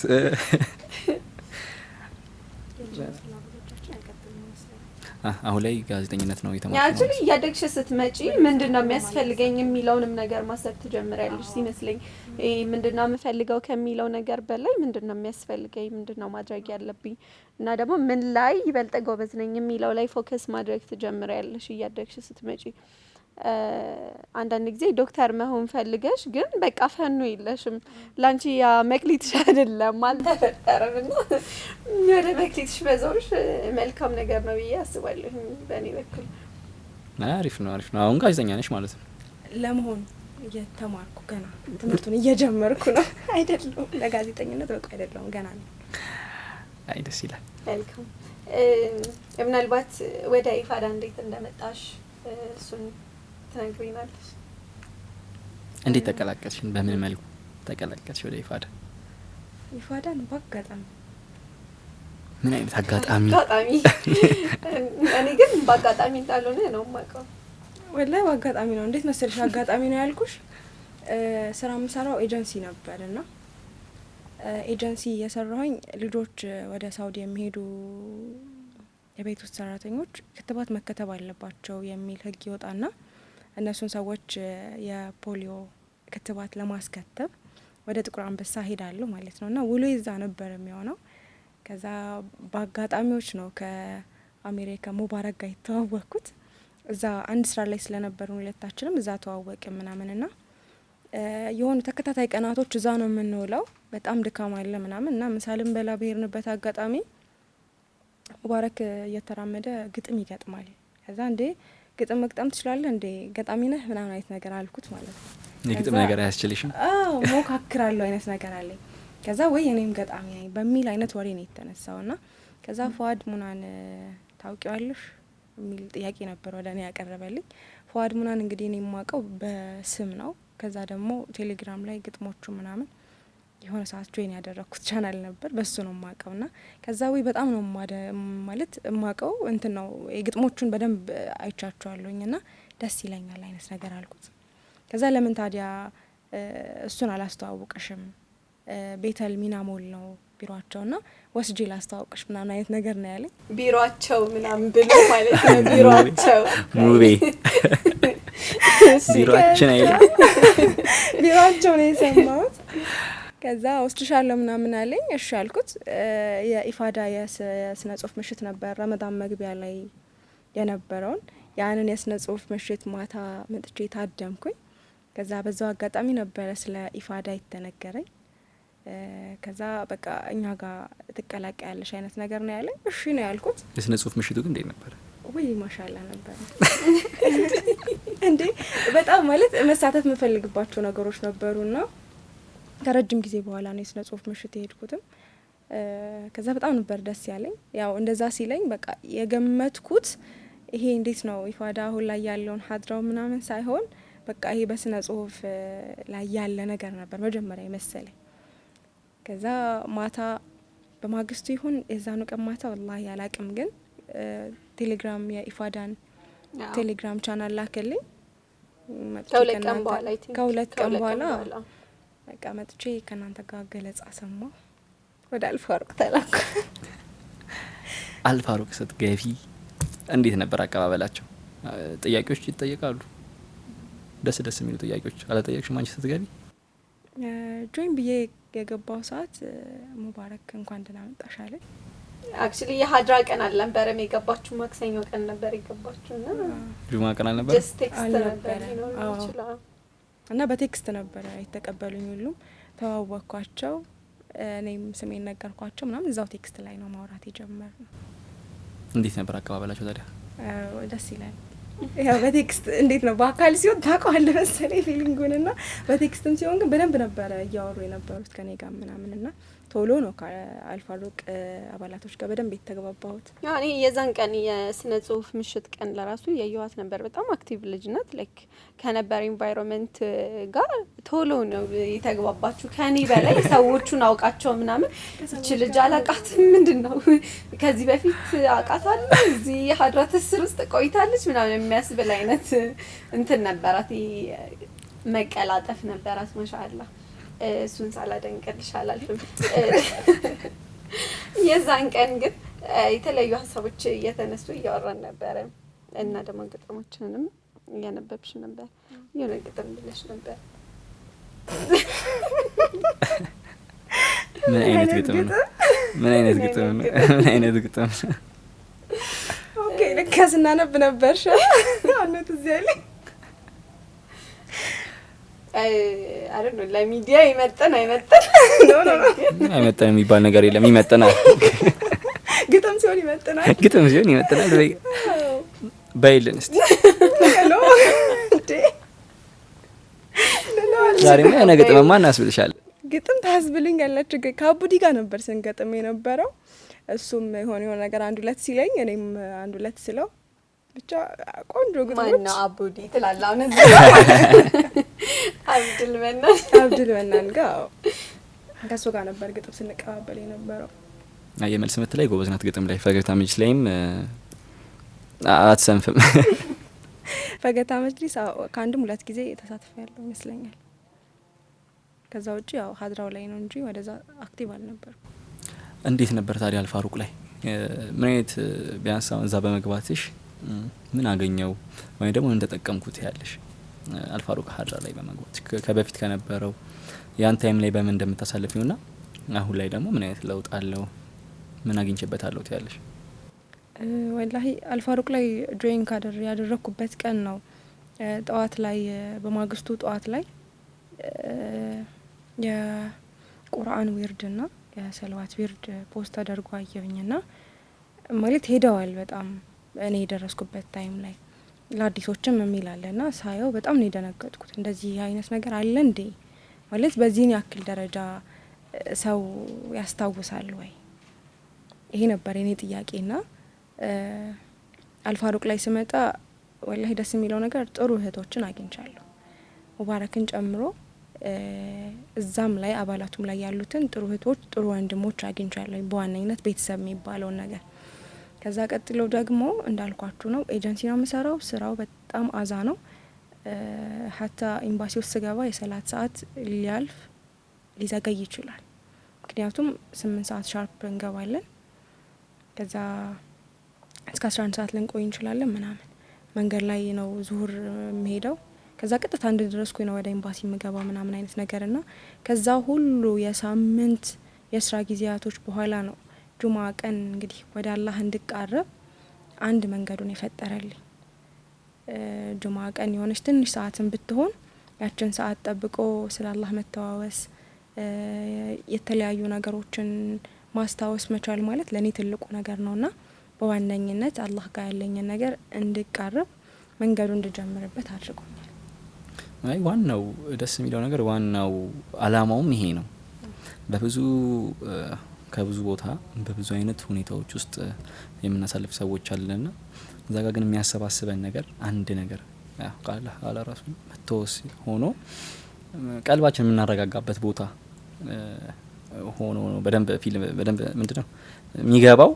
አሁን ላይ ጋዜጠኝነት ነው የተማርኩት Actually ማለት ነው። እያደግሽ ስትመጪ ምንድን ነው የሚያስፈልገኝ የሚለውንም ነገር ማሰብ ትጀምሪያለሽ ሲመስለኝ። ይሄ ምንድን ነው የምፈልገው ከሚለው ነገር በላይ ምንድን ነው የሚያስፈልገኝ፣ ምንድን ነው ማድረግ ያለብኝ እና ደግሞ ምን ላይ ይበልጥ ጎበዝ ነኝ የሚለው ላይ focus ማድረግ ትጀምሪያለሽ እያደግሽ ስትመጪ። አንዳንድ ጊዜ ዶክተር መሆን ፈልገሽ ግን በቃ ፈኑ የለሽም፣ ላንቺ ያ መክሊትሽ አይደለም፣ አልተፈጠረም እና ወደ መክሊትሽ መዞርሽ መልካም ነገር ነው ብዬ አስባለሁ በእኔ በኩል። አሪፍ ነው፣ አሪፍ ነው። አሁን ጋዜጠኛ ነሽ ማለት ነው። ለመሆን እየተማርኩ፣ ገና ትምህርቱን እየጀመርኩ ነው። አይደለሁም፣ ለጋዜጠኝነት በቁ አይደለሁም፣ ገና ነው። አይ ደስ ይላል። መልካም። ምናልባት ወደ ኢፋዳ እንዴት እንደመጣሽ እሱን ትነግሪናለሽ? እንዴት ተቀላቀልሽ? በምን መልኩ ተቀላቀልሽ ወደ ኢፋዳ? ኢፋዳን በአጋጣሚ። ምን አይነት አጋጣሚ? አጋጣሚ። እኔ ግን በአጋጣሚ እንዳልሆነ ነው የማውቀው። ወላሂ በአጋጣሚ ነው። እንዴት መሰለሽ አጋጣሚ ነው ያልኩሽ? ስራ የምሰራው ኤጀንሲ ነበር እና ኤጀንሲ እየሰራሁኝ ልጆች ወደ ሳውዲ የሚሄዱ የቤት ውስጥ ሰራተኞች ክትባት መከተብ አለባቸው የሚል ህግ ይወጣና እነሱን ሰዎች የፖሊዮ ክትባት ለማስከተብ ወደ ጥቁር አንበሳ ሄዳለሁ ማለት ነው እና ውሎ እዛ ነበር የሚሆነው። ከዛ በአጋጣሚዎች ነው ከአሜሪካ ሙባረክ ጋር የተዋወቅኩት። እዛ አንድ ስራ ላይ ስለነበሩ ሁለታችንም እዛ ተዋወቅን ምናምን እና የሆኑ ተከታታይ ቀናቶች እዛ ነው የምንውለው። በጣም ድካም አለ ምናምን እና ምሳ ልንበላ በሄድንበት አጋጣሚ ሙባረክ እየተራመደ ግጥም ይገጥማል። ከዛ እንዴ ግጥም መግጠም ትችላለህ እንዴ፣ ገጣሚ ነህ ምናምን አይነት ነገር አልኩት ማለት ነው። የግጥም ነገር አያስችልሽም? አዎ፣ ሞካክራለሁ አይነት ነገር አለኝ። ከዛ ወይ እኔም ገጣሚ ነኝ በሚል አይነት ወሬ ነው የተነሳው እና ከዛ ፉአድ ሙናን ታውቂዋለሽ የሚል ጥያቄ ነበር ወደ እኔ ያቀረበልኝ። ፉአድ ሙናን እንግዲህ እኔ የማውቀው በስም ነው። ከዛ ደግሞ ቴሌግራም ላይ ግጥሞቹ ምናምን የሆነ ሰዓት join ያደረግኩት ቻናል ነበር፣ በሱ ነው የማውቀው። እና ከዛ ወይ በጣም ነው ማለት የማውቀው እንትን ነው፣ የግጥሞቹን በደንብ አይቻቸዋለሁኝ እና ደስ ይለኛል አይነት ነገር አልኩት። ከዛ ለምን ታዲያ እሱን አላስተዋውቅሽም፣ ቤተል ሚና ሞል ነው ቢሮአቸው ና ወስጄ ላስተዋውቅሽ ምናምን አይነት ነገር ነው ያለኝ። ቢሮአቸው ምናምን ብሎ ማለት ነው። ቢሮአቸው። ሙቤ ቢሮአችን አይልም። ቢሮአቸው ነው የሰማሁት። ከዛ ወስድሻለሁ ምናምን አለኝ። እሺ አልኩት። የኢፋዳ የስነ ጽሁፍ ምሽት ነበር ረመዳን መግቢያ ላይ የነበረውን፣ ያንን የስነ ጽሁፍ ምሽት ማታ መጥቼ ታደምኩኝ። ከዛ በዛው አጋጣሚ ነበረ ስለ ኢፋዳ የተነገረኝ። ከዛ በቃ እኛ ጋር ትቀላቀያለሽ አይነት ነገር ነው ያለኝ። እሺ ነው ያልኩት። የስነ ጽሁፍ ምሽቱ ግን እንዴት ነበር? ውይ ማሻላ ነበር እንዴ! በጣም ማለት መሳተፍ የምፈልግባቸው ነገሮች ነበሩና ከረጅም ጊዜ በኋላ ነው የስነ ጽሁፍ ምሽት የሄድኩትም። ከዛ በጣም ነበር ደስ ያለኝ። ያው እንደዛ ሲለኝ በቃ የገመትኩት ይሄ እንዴት ነው ኢፋዳ አሁን ላይ ያለውን ሀድራው ምናምን ሳይሆን በቃ ይሄ በስነ ጽሁፍ ላይ ያለ ነገር ነበር መጀመሪያ የመሰለኝ። ከዛ ማታ በማግስቱ ይሁን የዛኑ ቀን ማታ ወላሂ አላቅም፣ ግን ቴሌግራም የኢፋዳን ቴሌግራም ቻናል ላከልኝ። ከሁለት ቀን በኋላ፣ I think። ከሁለት ቀን በኋላ በቃ መጥቼ ከእናንተ ጋር ገለጻ ሰማሁ። ወደ አልፋሩቅ ተላኩ። አልፋሩቅ ስትገቢ እንዴት ነበር አቀባበላቸው? ጥያቄዎች ይጠየቃሉ። ደስ ደስ የሚሉ ጥያቄዎች አልጠየቅሽም አንቺ ስትገቢ? Join ብዬ የገባው ሰዓት ሙባረክ እንኳን ደህና መጣሽ አለኝ። Actually የሀድራ ቀን አልነበረም የገባችሁ፣ ማክሰኞ ቀን ነበር የገባችሁ እና ጁማ ቀን አልነበረ? Just text ነበር አልነበረም። ሊኖር ይችላል። እና በ text ነበረ የተቀበሉኝ። ሁሉም ተዋወቅኳቸው፣ እኔም ስሜን ነገርኳቸው ምናምን፣ እዛው text ላይ ነው ማውራት የጀመርነው። እንዴት ነበር አቀባበላቸው ታዲያ? ደስ ይላል። ያው በ text እንዴት ነው፣ በአካል ሲሆን ታውቀዋለህ መሰለኝ feeling ኡን፣ እና በ text ም ሲሆን ግን በደንብ ነበረ እያወሩ የነበሩት ከኔ ጋር ምናምን፣ እና ቶሎ ነው ከአልፋሩቅ አባላቶች ጋር በደንብ የተግባባሁት። ያው እኔ የዛን ቀን የስነ ጽሁፍ ምሽት ቀን ለራሱ ያየኋት ነበር። በጣም active ልጅ ናት። Like ከነበረ environment ጋር ቶሎ ነው የተግባባችሁ። ከኔ በላይ ሰዎቹን አውቃቸው ምናምን። እቺ ልጅ አላቃትም፣ ምንድን ነው፣ ከዚህ በፊት አውቃታለሁ፣ እዚህ ሀድራ ትስስር ውስጥ ቆይታለች ምናምን የሚያስብል አይነት እንትን ነበራት፣ ይሄ መቀላጠፍ ነበራት። ማሻአላ፣ እሱን ሳላደንቅልሽ አላልፍም። የዛን ቀን ግን የተለያዩ ሀሳቦች እየተነሱ እያወራን ነበረ እና ደግሞ ግጥሞችንም እያነበብሽ ነበር። የሆነ ግጥም ብለሽ ነበር። ምን አይነት ግጥም ነው? ምን አይነት ግጥም ነው? ምን አይነት ግጥም ነው? Okay፣ ለካ ስናነብ ነበር ሸ አሁን ትዝ ያለኝ። አይ ነው፣ ለሚዲያ ይመጥን አይመጥን። No, no, no. አይመጥንም የሚባል ነገር የለም። ይመጥናል። ግጥም ሲሆን ይመጥናል። ግጥም ሲሆን ይመጥናል። በይ በይልን እስቲ። No እንዴ። ዛሬማ የሆነ ግጥምማ እናስብልሻለን። ግጥም ታስብልኝ ያላችሁ፣ ከአቡዲ ጋር ነበር ስንገጥም የነበረው። እሱም የሆነ የሆነ ነገር አንድ ሁለት ሲለኝ እኔም አንድ ሁለት ስለው ብቻ ቆንጆ ግጥሞች። ማን ነው አቡዲ ትላለህ? አሁን እዚህ አብድል መናን። አብዱል መናን ጋር፣ አዎ፣ ከእሱ ጋር ነበር ግጥም ስንቀባበል የነበረው። የመልስ ምት ላይ ጎበዝ ናት። ግጥም ላይ ፈገግታ መጅሊስ ላይም አትሰንፍም። ፈገግታ መጅሊስ፣ አዎ፣ ከአንድም ሁለት ጊዜ ተሳትፎ ያለው ይመስለኛል። ከዛ ውጭ ያው ሀድራው ላይ ነው እንጂ ወደዛ active አልነበርኩም። እንዴት ነበር ታዲያ አልፋሩቅ ላይ ምን አይነት፣ ቢያንስ አሁን እዛ በመግባትሽ ምን አገኘው ወይም ደግሞ ምን ተጠቀምኩት ያለሽ፣ አልፋሩቅ ሀድራ ላይ በመግባት ከበፊት ከነበረው ያን time ላይ በምን እንደምታሳልፊው ና አሁን ላይ ደግሞ ምን አይነት ለውጥ አለው፣ ምን አግኝቼበታለሁ ትያለሽ? ወላሂ አልፋሩቅ ላይ join ያደረግኩበት ቀን ነው ጠዋት ላይ፣ በማግስቱ ጠዋት ላይ የቁርአን ዊርድ ና የሰለዋት ዊርድ post ተደርጎ አየሁኝ፣ ና ማለት ሄደዋል በጣም እኔ የደረስኩበት time ላይ ለአዲሶችም የሚል አለ፣ ና ሳየው በጣም ነው የደነገጥኩት። እንደዚህ አይነት ነገር አለ እንዴ? ማለት በዚህን ያክል ደረጃ ሰው ያስታውሳል ወይ? ይሄ ነበር የኔ ጥያቄ። ና አልፋሩቅ ላይ ስመጣ ወላሂ ደስ የሚለው ነገር ጥሩ እህቶችን አግኝቻለሁ። ሙባረክን ጨምሮ እዛም ላይ አባላቱም ላይ ያሉትን ጥሩ እህቶች፣ ጥሩ ወንድሞች አግኝቻለሁ። በዋነኝነት ቤተሰብ የሚባለውን ነገር። ከዛ ቀጥሎ ደግሞ እንዳልኳችሁ ነው፣ ኤጀንሲ ነው የምሰራው። ስራው በጣም አዛ ነው። ሀታ ኤምባሲ ውስጥ ስገባ የሰላት ሰዓት ሊያልፍ ሊዘገይ ይችላል። ምክንያቱም 8 ሰዓት sharp እንገባለን። ከዛ እስከ 11 ሰዓት ልንቆይ እንችላለን ምናምን። መንገድ ላይ ነው ዙሁር የምሄደው። ከዛ ቀጥታ እንደደረስኩኝ ነው ወደ ኤምባሲ የምገባ ምናምን አይነት ነገር፣ ና ከዛ ሁሉ የሳምንት የስራ ጊዜያቶች በኋላ ነው ጁማ ቀን እንግዲህ ወደ አላህ እንድቃረብ አንድ መንገዱን የፈጠረልኝ። ጁማ ቀን የሆነች ትንሽ ሰዓትን ብትሆን ያችን ሰዓት ጠብቆ ስለ አላህ መተዋወስ፣ የተለያዩ ነገሮችን ማስታወስ መቻል ማለት ለእኔ ትልቁ ነገር ነውና በዋነኝነት አላህ ጋር ያለኝን ነገር እንድቃረብ መንገዱ እንድጀምርበት አድርጎኛል። አይ፣ ዋናው ደስ የሚለው ነገር ዋናው አላማውም ይሄ ነው። በብዙ ከብዙ ቦታ በብዙ አይነት ሁኔታዎች ውስጥ የምናሳልፍ ሰዎች አለንና እዛ ጋር ግን የሚያሰባስበን ነገር አንድ ነገር ያው ቃል አላ ራሱ መተወስ ሆኖ ቀልባችን የምናረጋጋበት ቦታ ሆኖ ነው። በደንብ ፊልም በደንብ ምንድነው የሚገባው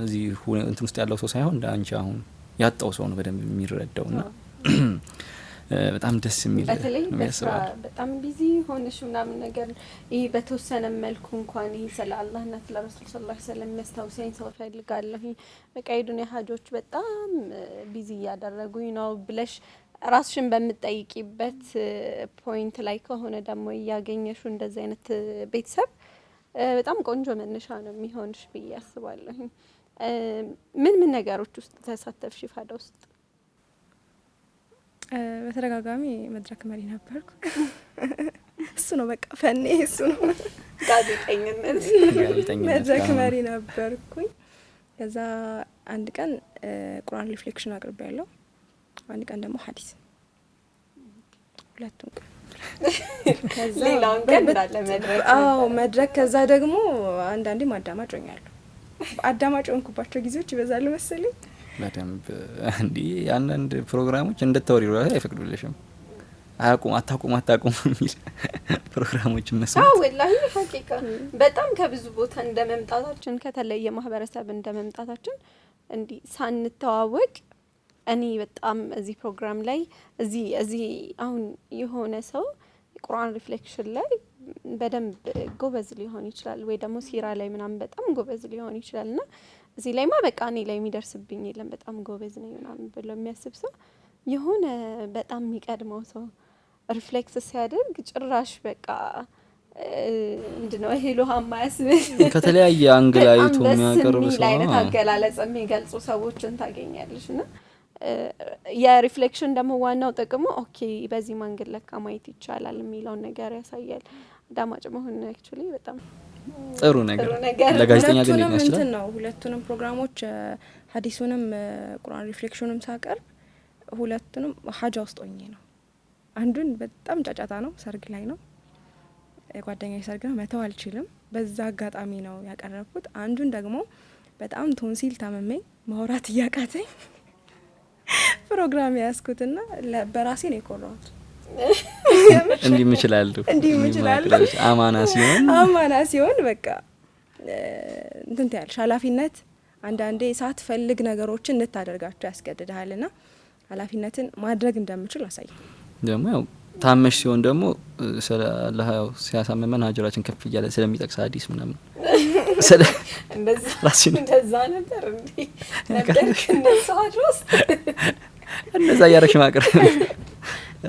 እዚህ እንትን ውስጥ ያለው ሰው ሳይሆን አንቺ አሁን ያጣው ሰው ነው በደንብ የሚረዳውና በጣም ደስ የሚል በተለይ በስራ በጣም busy ሆነሽ ምናምን ነገር ይሄ በተወሰነ መልኩ እንኳን ይሄ ስለ አላህና ስለ ረሱል ሰለላሁ ዐለይሂ ወሰለም የሚያስታውሰኝ ሰው እፈልጋለሁ። በቃ የዱንያ ሀጆች በጣም busy እያደረጉኝ ነው ብለሽ ራስሽን በምትጠይቂበት point ላይ ከሆነ ደግሞ እያገኘሽው እንደዚህ አይነት ቤተሰብ በጣም ቆንጆ መነሻ ነው የሚሆንሽ ብዬ አስባለሁ። ምን ምን ነገሮች ውስጥ ተሳተፍሽ ኢፋዳ ውስጥ? በተደጋጋሚ መድረክ መሪ ነበርኩ። እሱ ነው በቃ ፈኔ እሱ ነው። ጋዜጠኝነት መድረክ መሪ ነበርኩኝ። ከዛ አንድ ቀን ቁርአን reflection አቅርቤያለሁ። አንድ ቀን ደግሞ ሐዲስ፣ ሁለቱን ቀን። ከዛ ሌላውን ቀን እንዳለ መድረክ። አዎ መድረክ። ከዛ ደግሞ አንዳንዴም አዳማጭ ሆኛለሁ። አዳማጭ ሆንኩባቸው ጊዜዎች ይበዛሉ መሰለኝ። በደንብ እንዲህ አንዳንድ ፕሮግራሞች እንድታወሪ ራሱ አይፈቅዱልሽም። አያቁም አታቁም አታቁም የሚል ፕሮግራሞችን መስማት። አዎ ወላሂ ሐቂቃ በጣም ከብዙ ቦታ እንደመምጣታችን ከተለየ ማህበረሰብ እንደመምጣታችን እንዲህ ሳንተዋወቅ እኔ በጣም እዚህ ፕሮግራም ላይ እዚህ አሁን የሆነ ሰው ቁርአን reflection ላይ በደንብ ጎበዝ ሊሆን ይችላል ወይ ደግሞ ሲራ ላይ ምናምን በጣም ጎበዝ ሊሆን ይችላል እና እዚህ ላይማ በቃ እኔ ላይ የሚደርስብኝ የለም በጣም ጎበዝ ነኝ ምናምን ብሎ የሚያስብ ሰው የሆነ በጣም የሚቀድመው ሰው reflect ሲያደርግ ጭራሽ በቃ ምንድነው እህል ውሃ የማያስብል ከተለያየ angle አይቶ የሚያቀርብ ሰው አይነት አገላለጽ የሚገልጹ ሰዎችን ታገኛለሽ። እና የ reflection ደግሞ ዋናው ጥቅሙ okay በዚህ መንገድ ለካ ማየት ይቻላል የሚለውን ነገር ያሳያል። አዳማጭ መሆን actually በጣም ጥሩ ነገር ለጋዜጠኛ ግን እንትን ነው። ሁለቱንም ፕሮግራሞች ሀዲሱንም ቁርአን reflection ኑንም ሳቀርብ ሁለቱንም ሀጃ ውስጥ ሆኜ ነው። አንዱን በጣም ጫጫታ ነው፣ ሰርግ ላይ ነው፣ የጓደኛዬ ሰርግ ነው፣ መተው አልችልም። በዛ አጋጣሚ ነው ያቀረብኩት። አንዱን ደግሞ በጣም ቶንሲል ታመመኝ፣ ማውራት እያቃተኝ ፕሮግራም ያዝኩትና በራሴ ነው የኮራሁት። እንዲህ እችላለሁ እንዲህ እችላለሁ። አማና ሲሆን አማና ሲሆን በቃ እንትን ትያለሽ። ኃላፊነት አንዳንዴ ሳትፈልግ ነገሮችን እንድታደርጋቸው ያስገድድሃልና ኃላፊነትን ማድረግ እንደምችል አሳይ። ደግሞ ያው ታመሽ ሲሆን ደግሞ ስለ አላህ ያው ሲያሳምመን ሀጀራችን ከፍ እያለ ስለሚጠቅስ ሀዲስ ምናምን ስለ እንደዛ ነበር እንዴ ነበርክ? እንደዛ ድረስ እንደዛ እያረግሽ ማቅረብ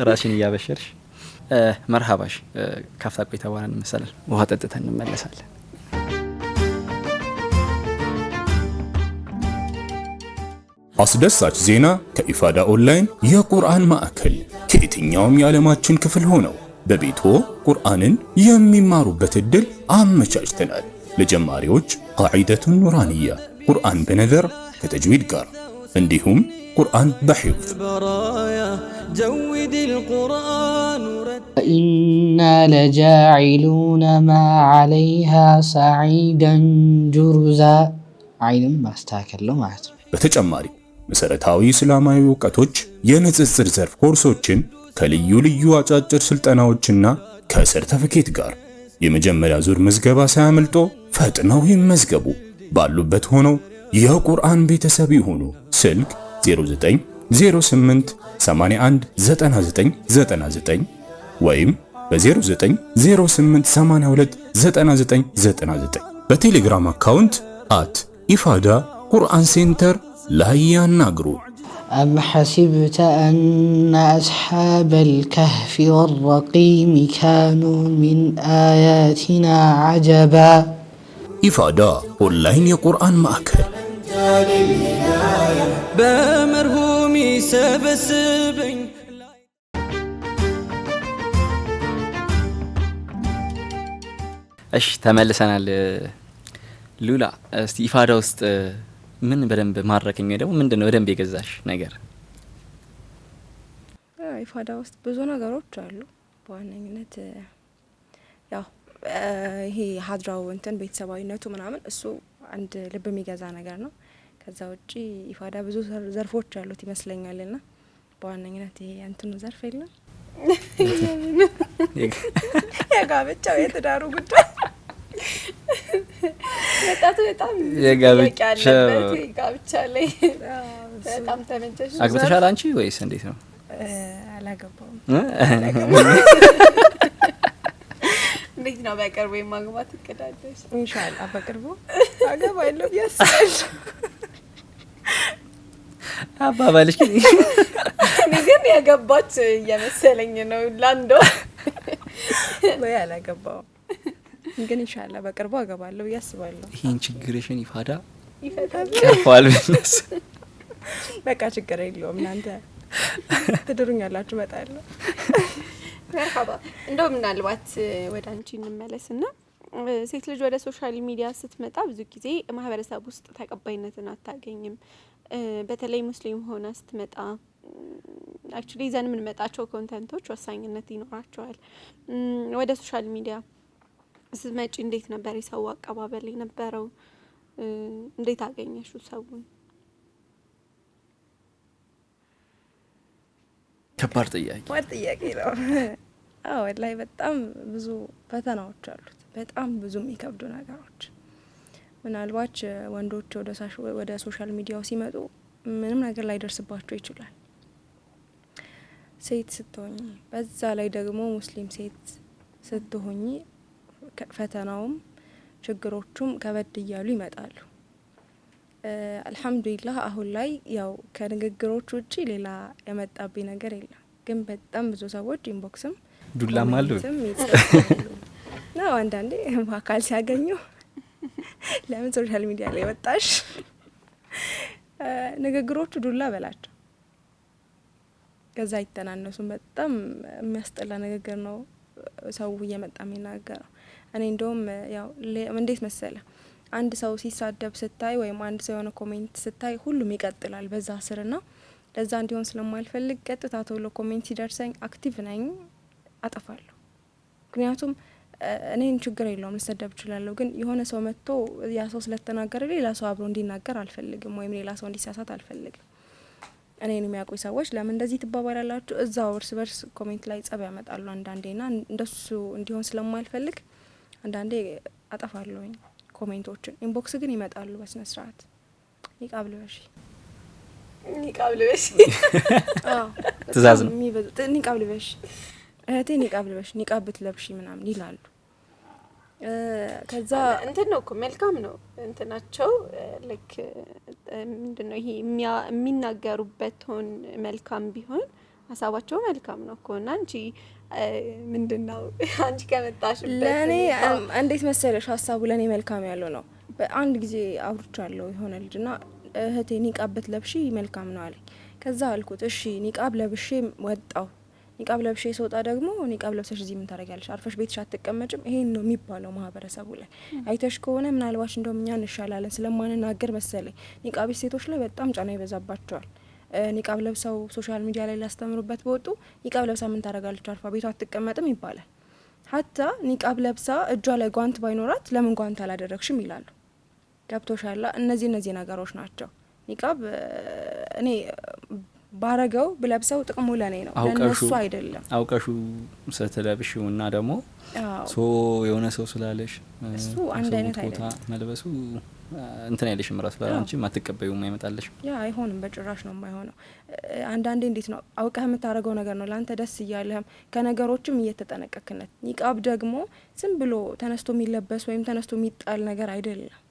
ራስሽን እያበሸርሽ። መርሀባሽ ካፍታ ቆይታ በኋላ እንመሰላለን። ውሃ ጠጥተን እንመለሳለን። አስደሳች ዜና ከኢፋዳ ኦንላይን የቁርአን ማዕከል ከየትኛውም የዓለማችን ክፍል ሆነው በቤቶ ቁርአንን የሚማሩበት እድል አመቻችተናል። ለጀማሪዎች ቃዒደቱን ኑራንያ ቁርአን በነዘር ከተጅዊድ ጋር እንዲሁም ቁርአን በሒፍዝ። وإنا لجاعلون ما عليها صعيدا جرزا አይንም ማስተካከል ነው ማለት ነው። በተጨማሪ መሰረታዊ እስላማዊ እውቀቶች፣ የንጽጽር ዘርፍ ኮርሶችን ከልዩ ልዩ አጫጭር ስልጠናዎችና ከሰርተፊኬት ጋር የመጀመሪያ ዙር ምዝገባ ሳያመልጦ ፈጥነው ይመዝገቡ። ባሉበት ሆነው የቁርአን ቤተሰብ ይሁኑ። ስልክ 09 08 81 99 99 ወይም በ09 08 82 99 99 በቴሌግራም account @ኢፋዳ ቁርአን center ላይ ያናግሩ። أم حسبت أن أصحاب الكهف والرقيم كانوا من آياتنا عجبا። ኢፋዳ ኦንላይን የቁርአን ማዕከል በመርሁም ይሰበስበኝ። እሺ ተመልሰናል። ሉላ እስቲ ኢፋዳ ውስጥ ምን በደንብ ማረከኝ ወይ ደግሞ ምንድነው በደንብ የገዛሽ ነገር? ኢፋዳ ውስጥ ብዙ ነገሮች አሉ። በዋነኝነት ያው ይሄ ሀድራው እንትን ቤተሰባዊነቱ ምናምን እሱ አንድ ልብ የሚገዛ ነገር ነው። ከዛ ውጪ ኢፋዳ ብዙ ዘርፎች ያሉት ይመስለኛልና በዋነኝነት ይሄ እንትኑ ዘርፍ የለም የጋብቻው የትዳሩ ጉዳይ ወጣቱ በጣም የጋብቻ ላይ በጣም ተመቸሽ። አግብተሻል አንቺ ወይስ እንዴት ነው? አላገባውም። እንዴት ነው በቅርቡ የማግባት እቅድ አለሽ? ኢንሻአላህ በቅርቡ አገባለሁ ብዬ አስባለሁ። አባባልሽ ግን እኔ ግን ያገባች እየመሰለኝ ነው። ላንዶ ወይ አላገባውም ግን ኢንሻአላህ በቅርቡ አገባለሁ ብዬ አስባለሁ። ይሄን ችግርሽን ኢፋዳ ይፈታል ቀርፏል ብለሽ በቃ ችግር የለውም እናንተ ትድሩኛላችሁ፣ እመጣለሁ። መርሐባ። እንደው ምናልባት ወደ አንቺ እንመለስና ሴት ልጅ ወደ social media ስትመጣ ብዙ ጊዜ ማህበረሰብ ውስጥ ተቀባይነትን አታገኝም። በተለይ ሙስሊም ሆና ስትመጣ actually ይዘን የምንመጣቸው content ኦች ወሳኝነት ይኖራቸዋል። ወደ social media ስትመጪ እንዴት ነበር የሰው አቀባበል የነበረው? እንዴት አገኘሽው ሰውን? ከባድ ጥያቄ ከባድ ጥያቄ ነው። አዎ ወላሂ በጣም ብዙ ፈተናዎች አሉት። በጣም ብዙ የሚከብዱ ነገሮች። ምናልባት ወንዶች ወደ social media ው ሲመጡ ምንም ነገር ላይደርስባቸው ይችላል። ሴት ስትሆኚ፣ በዛ ላይ ደግሞ ሙስሊም ሴት ስትሆኚ ፈተናውም ችግሮቹም ከበድ እያሉ ይመጣሉ። አልሐምዱሊላህ አሁን ላይ ያው ከንግግሮች ውጪ ሌላ የመጣብኝ ነገር የለም። ግን በጣም ብዙ ሰዎች inbox ም ዱላም አሉ ይጽፋሉ ነው። አንዳንዴ በአካል ሲያገኙ ለምን social media ላይ ወጣሽ? ንግግሮቹ ዱላ በላቸው፣ ከዛ አይተናነሱም። በጣም የሚያስጠላ ንግግር ነው ሰው እየመጣ የሚናገረው። እኔ እንደውም ያው እንዴት መሰለ አንድ ሰው ሲሳደብ ስታይ ወይም አንድ ሰው የሆነ comment ስታይ ሁሉም ይቀጥላል በዛ ስርና ለዛ እንዲሆን ስለማልፈልግ ቀጥታ ቶሎ comment ሲደርሰኝ active ነኝ፣ አጠፋለሁ። ምክንያቱም እኔን ችግር የለውም ልሰደብ እችላለሁ፣ ግን የሆነ ሰው መጥቶ ያ ሰው ስለተናገረ ሌላ ሰው አብሮ እንዲናገር አልፈልግም፣ ወይም ሌላ ሰው እንዲሳሳት አልፈልግም። እኔን የሚያውቁኝ ሰዎች ለምን እንደዚህ ትባባላላችሁ እዛው እርስ በርስ comment ላይ ጸብ ያመጣሉ አንዳንዴና እንደሱ እንዲሆን ስለማልፈልግ አንዳንዴ አጠፋለሁኝ comment ኦችን። inbox ግን ይመጣሉ በስነ ስርዓት ኒቃብ ልበሺ፣ ኒቃብ ልበሺ፣ ትእዛዝ ነው። ኒቃብ ልበሺ እህቴ፣ ኒቃብ ልበሺ፣ ኒቃብ ብትለብሺ ምናምን ይላሉ። ከዛ እንትን ነው እኮ መልካም ነው እንትናቸው ልክ ምንድነው ይሄ የሚናገሩበት ሆን መልካም ቢሆን ሀሳባቸው መልካም ነው እኮ። እና አንቺ ምንድነው አንቺ ከመጣሽበት ለኔ እንዴት መሰለሽ ሀሳቡ ለኔ መልካም ያለው ነው። በአንድ ጊዜ አውርቻለሁ የሆነ ልጅና እህቴ ኒቃብ ብትለብሺ መልካም ነው አለኝ። ከዛ አልኩት እሺ ኒቃብ ለብሼ ወጣው። ኒቃብ ለብሼ ስወጣ ደግሞ ኒቃብ ለብሰሽ እዚህ ምን ታደርጊያለሽ? አርፈሽ ቤትሽ አትቀመጭም? ይሄን ነው የሚባለው ማህበረሰቡ ላይ። አይተሽ ከሆነ ምናልባት እንደውም እኛ እንሻላለን ስለማንናገር መሰለኝ ኒቃቢ ሴቶች ላይ በጣም ጫና ይበዛባቸዋል። ኒቃብ ለብሰው social media ላይ ሊያስተምሩበት በወጡ ኒቃብ ለብሳ ምን ታደርጋለች አርፋ ቤቷ አትቀመጥም ይባላል። ሀታ ኒቃብ ለብሳ እጇ ላይ ጓንት ባይኖራት ለምን ጓንት አላደረግሽም ይላሉ። ገብቶሻላ? እነዚህ ነገሮች ናቸው። ኒቃብ እኔ ባረገው ብለብሰው ጥቅሙ ለኔ ነው ለነሱ አይደለም። አውቀሹ ስትለብሺው እና ደግሞ so የሆነ ሰው ስላለሽ እሱ አንድ አይነት አይደለም መልበሱ እንትን አይልሽም ራሱ ለአንቺ ማትቀበዩም አይመጣልሽም። ያ አይሆንም፣ በጭራሽ ነው የማይሆነው። አንዳንዴ እንዴት ነው አውቀህ የምታደርገው ነገር ነው ላንተ ደስ እያለህም ከነገሮችም እየተጠነቀክነት። ኒቃብ ደግሞ ዝም ብሎ ተነስቶ የሚለበስ ወይም ተነስቶ የሚጣል ነገር አይደለም።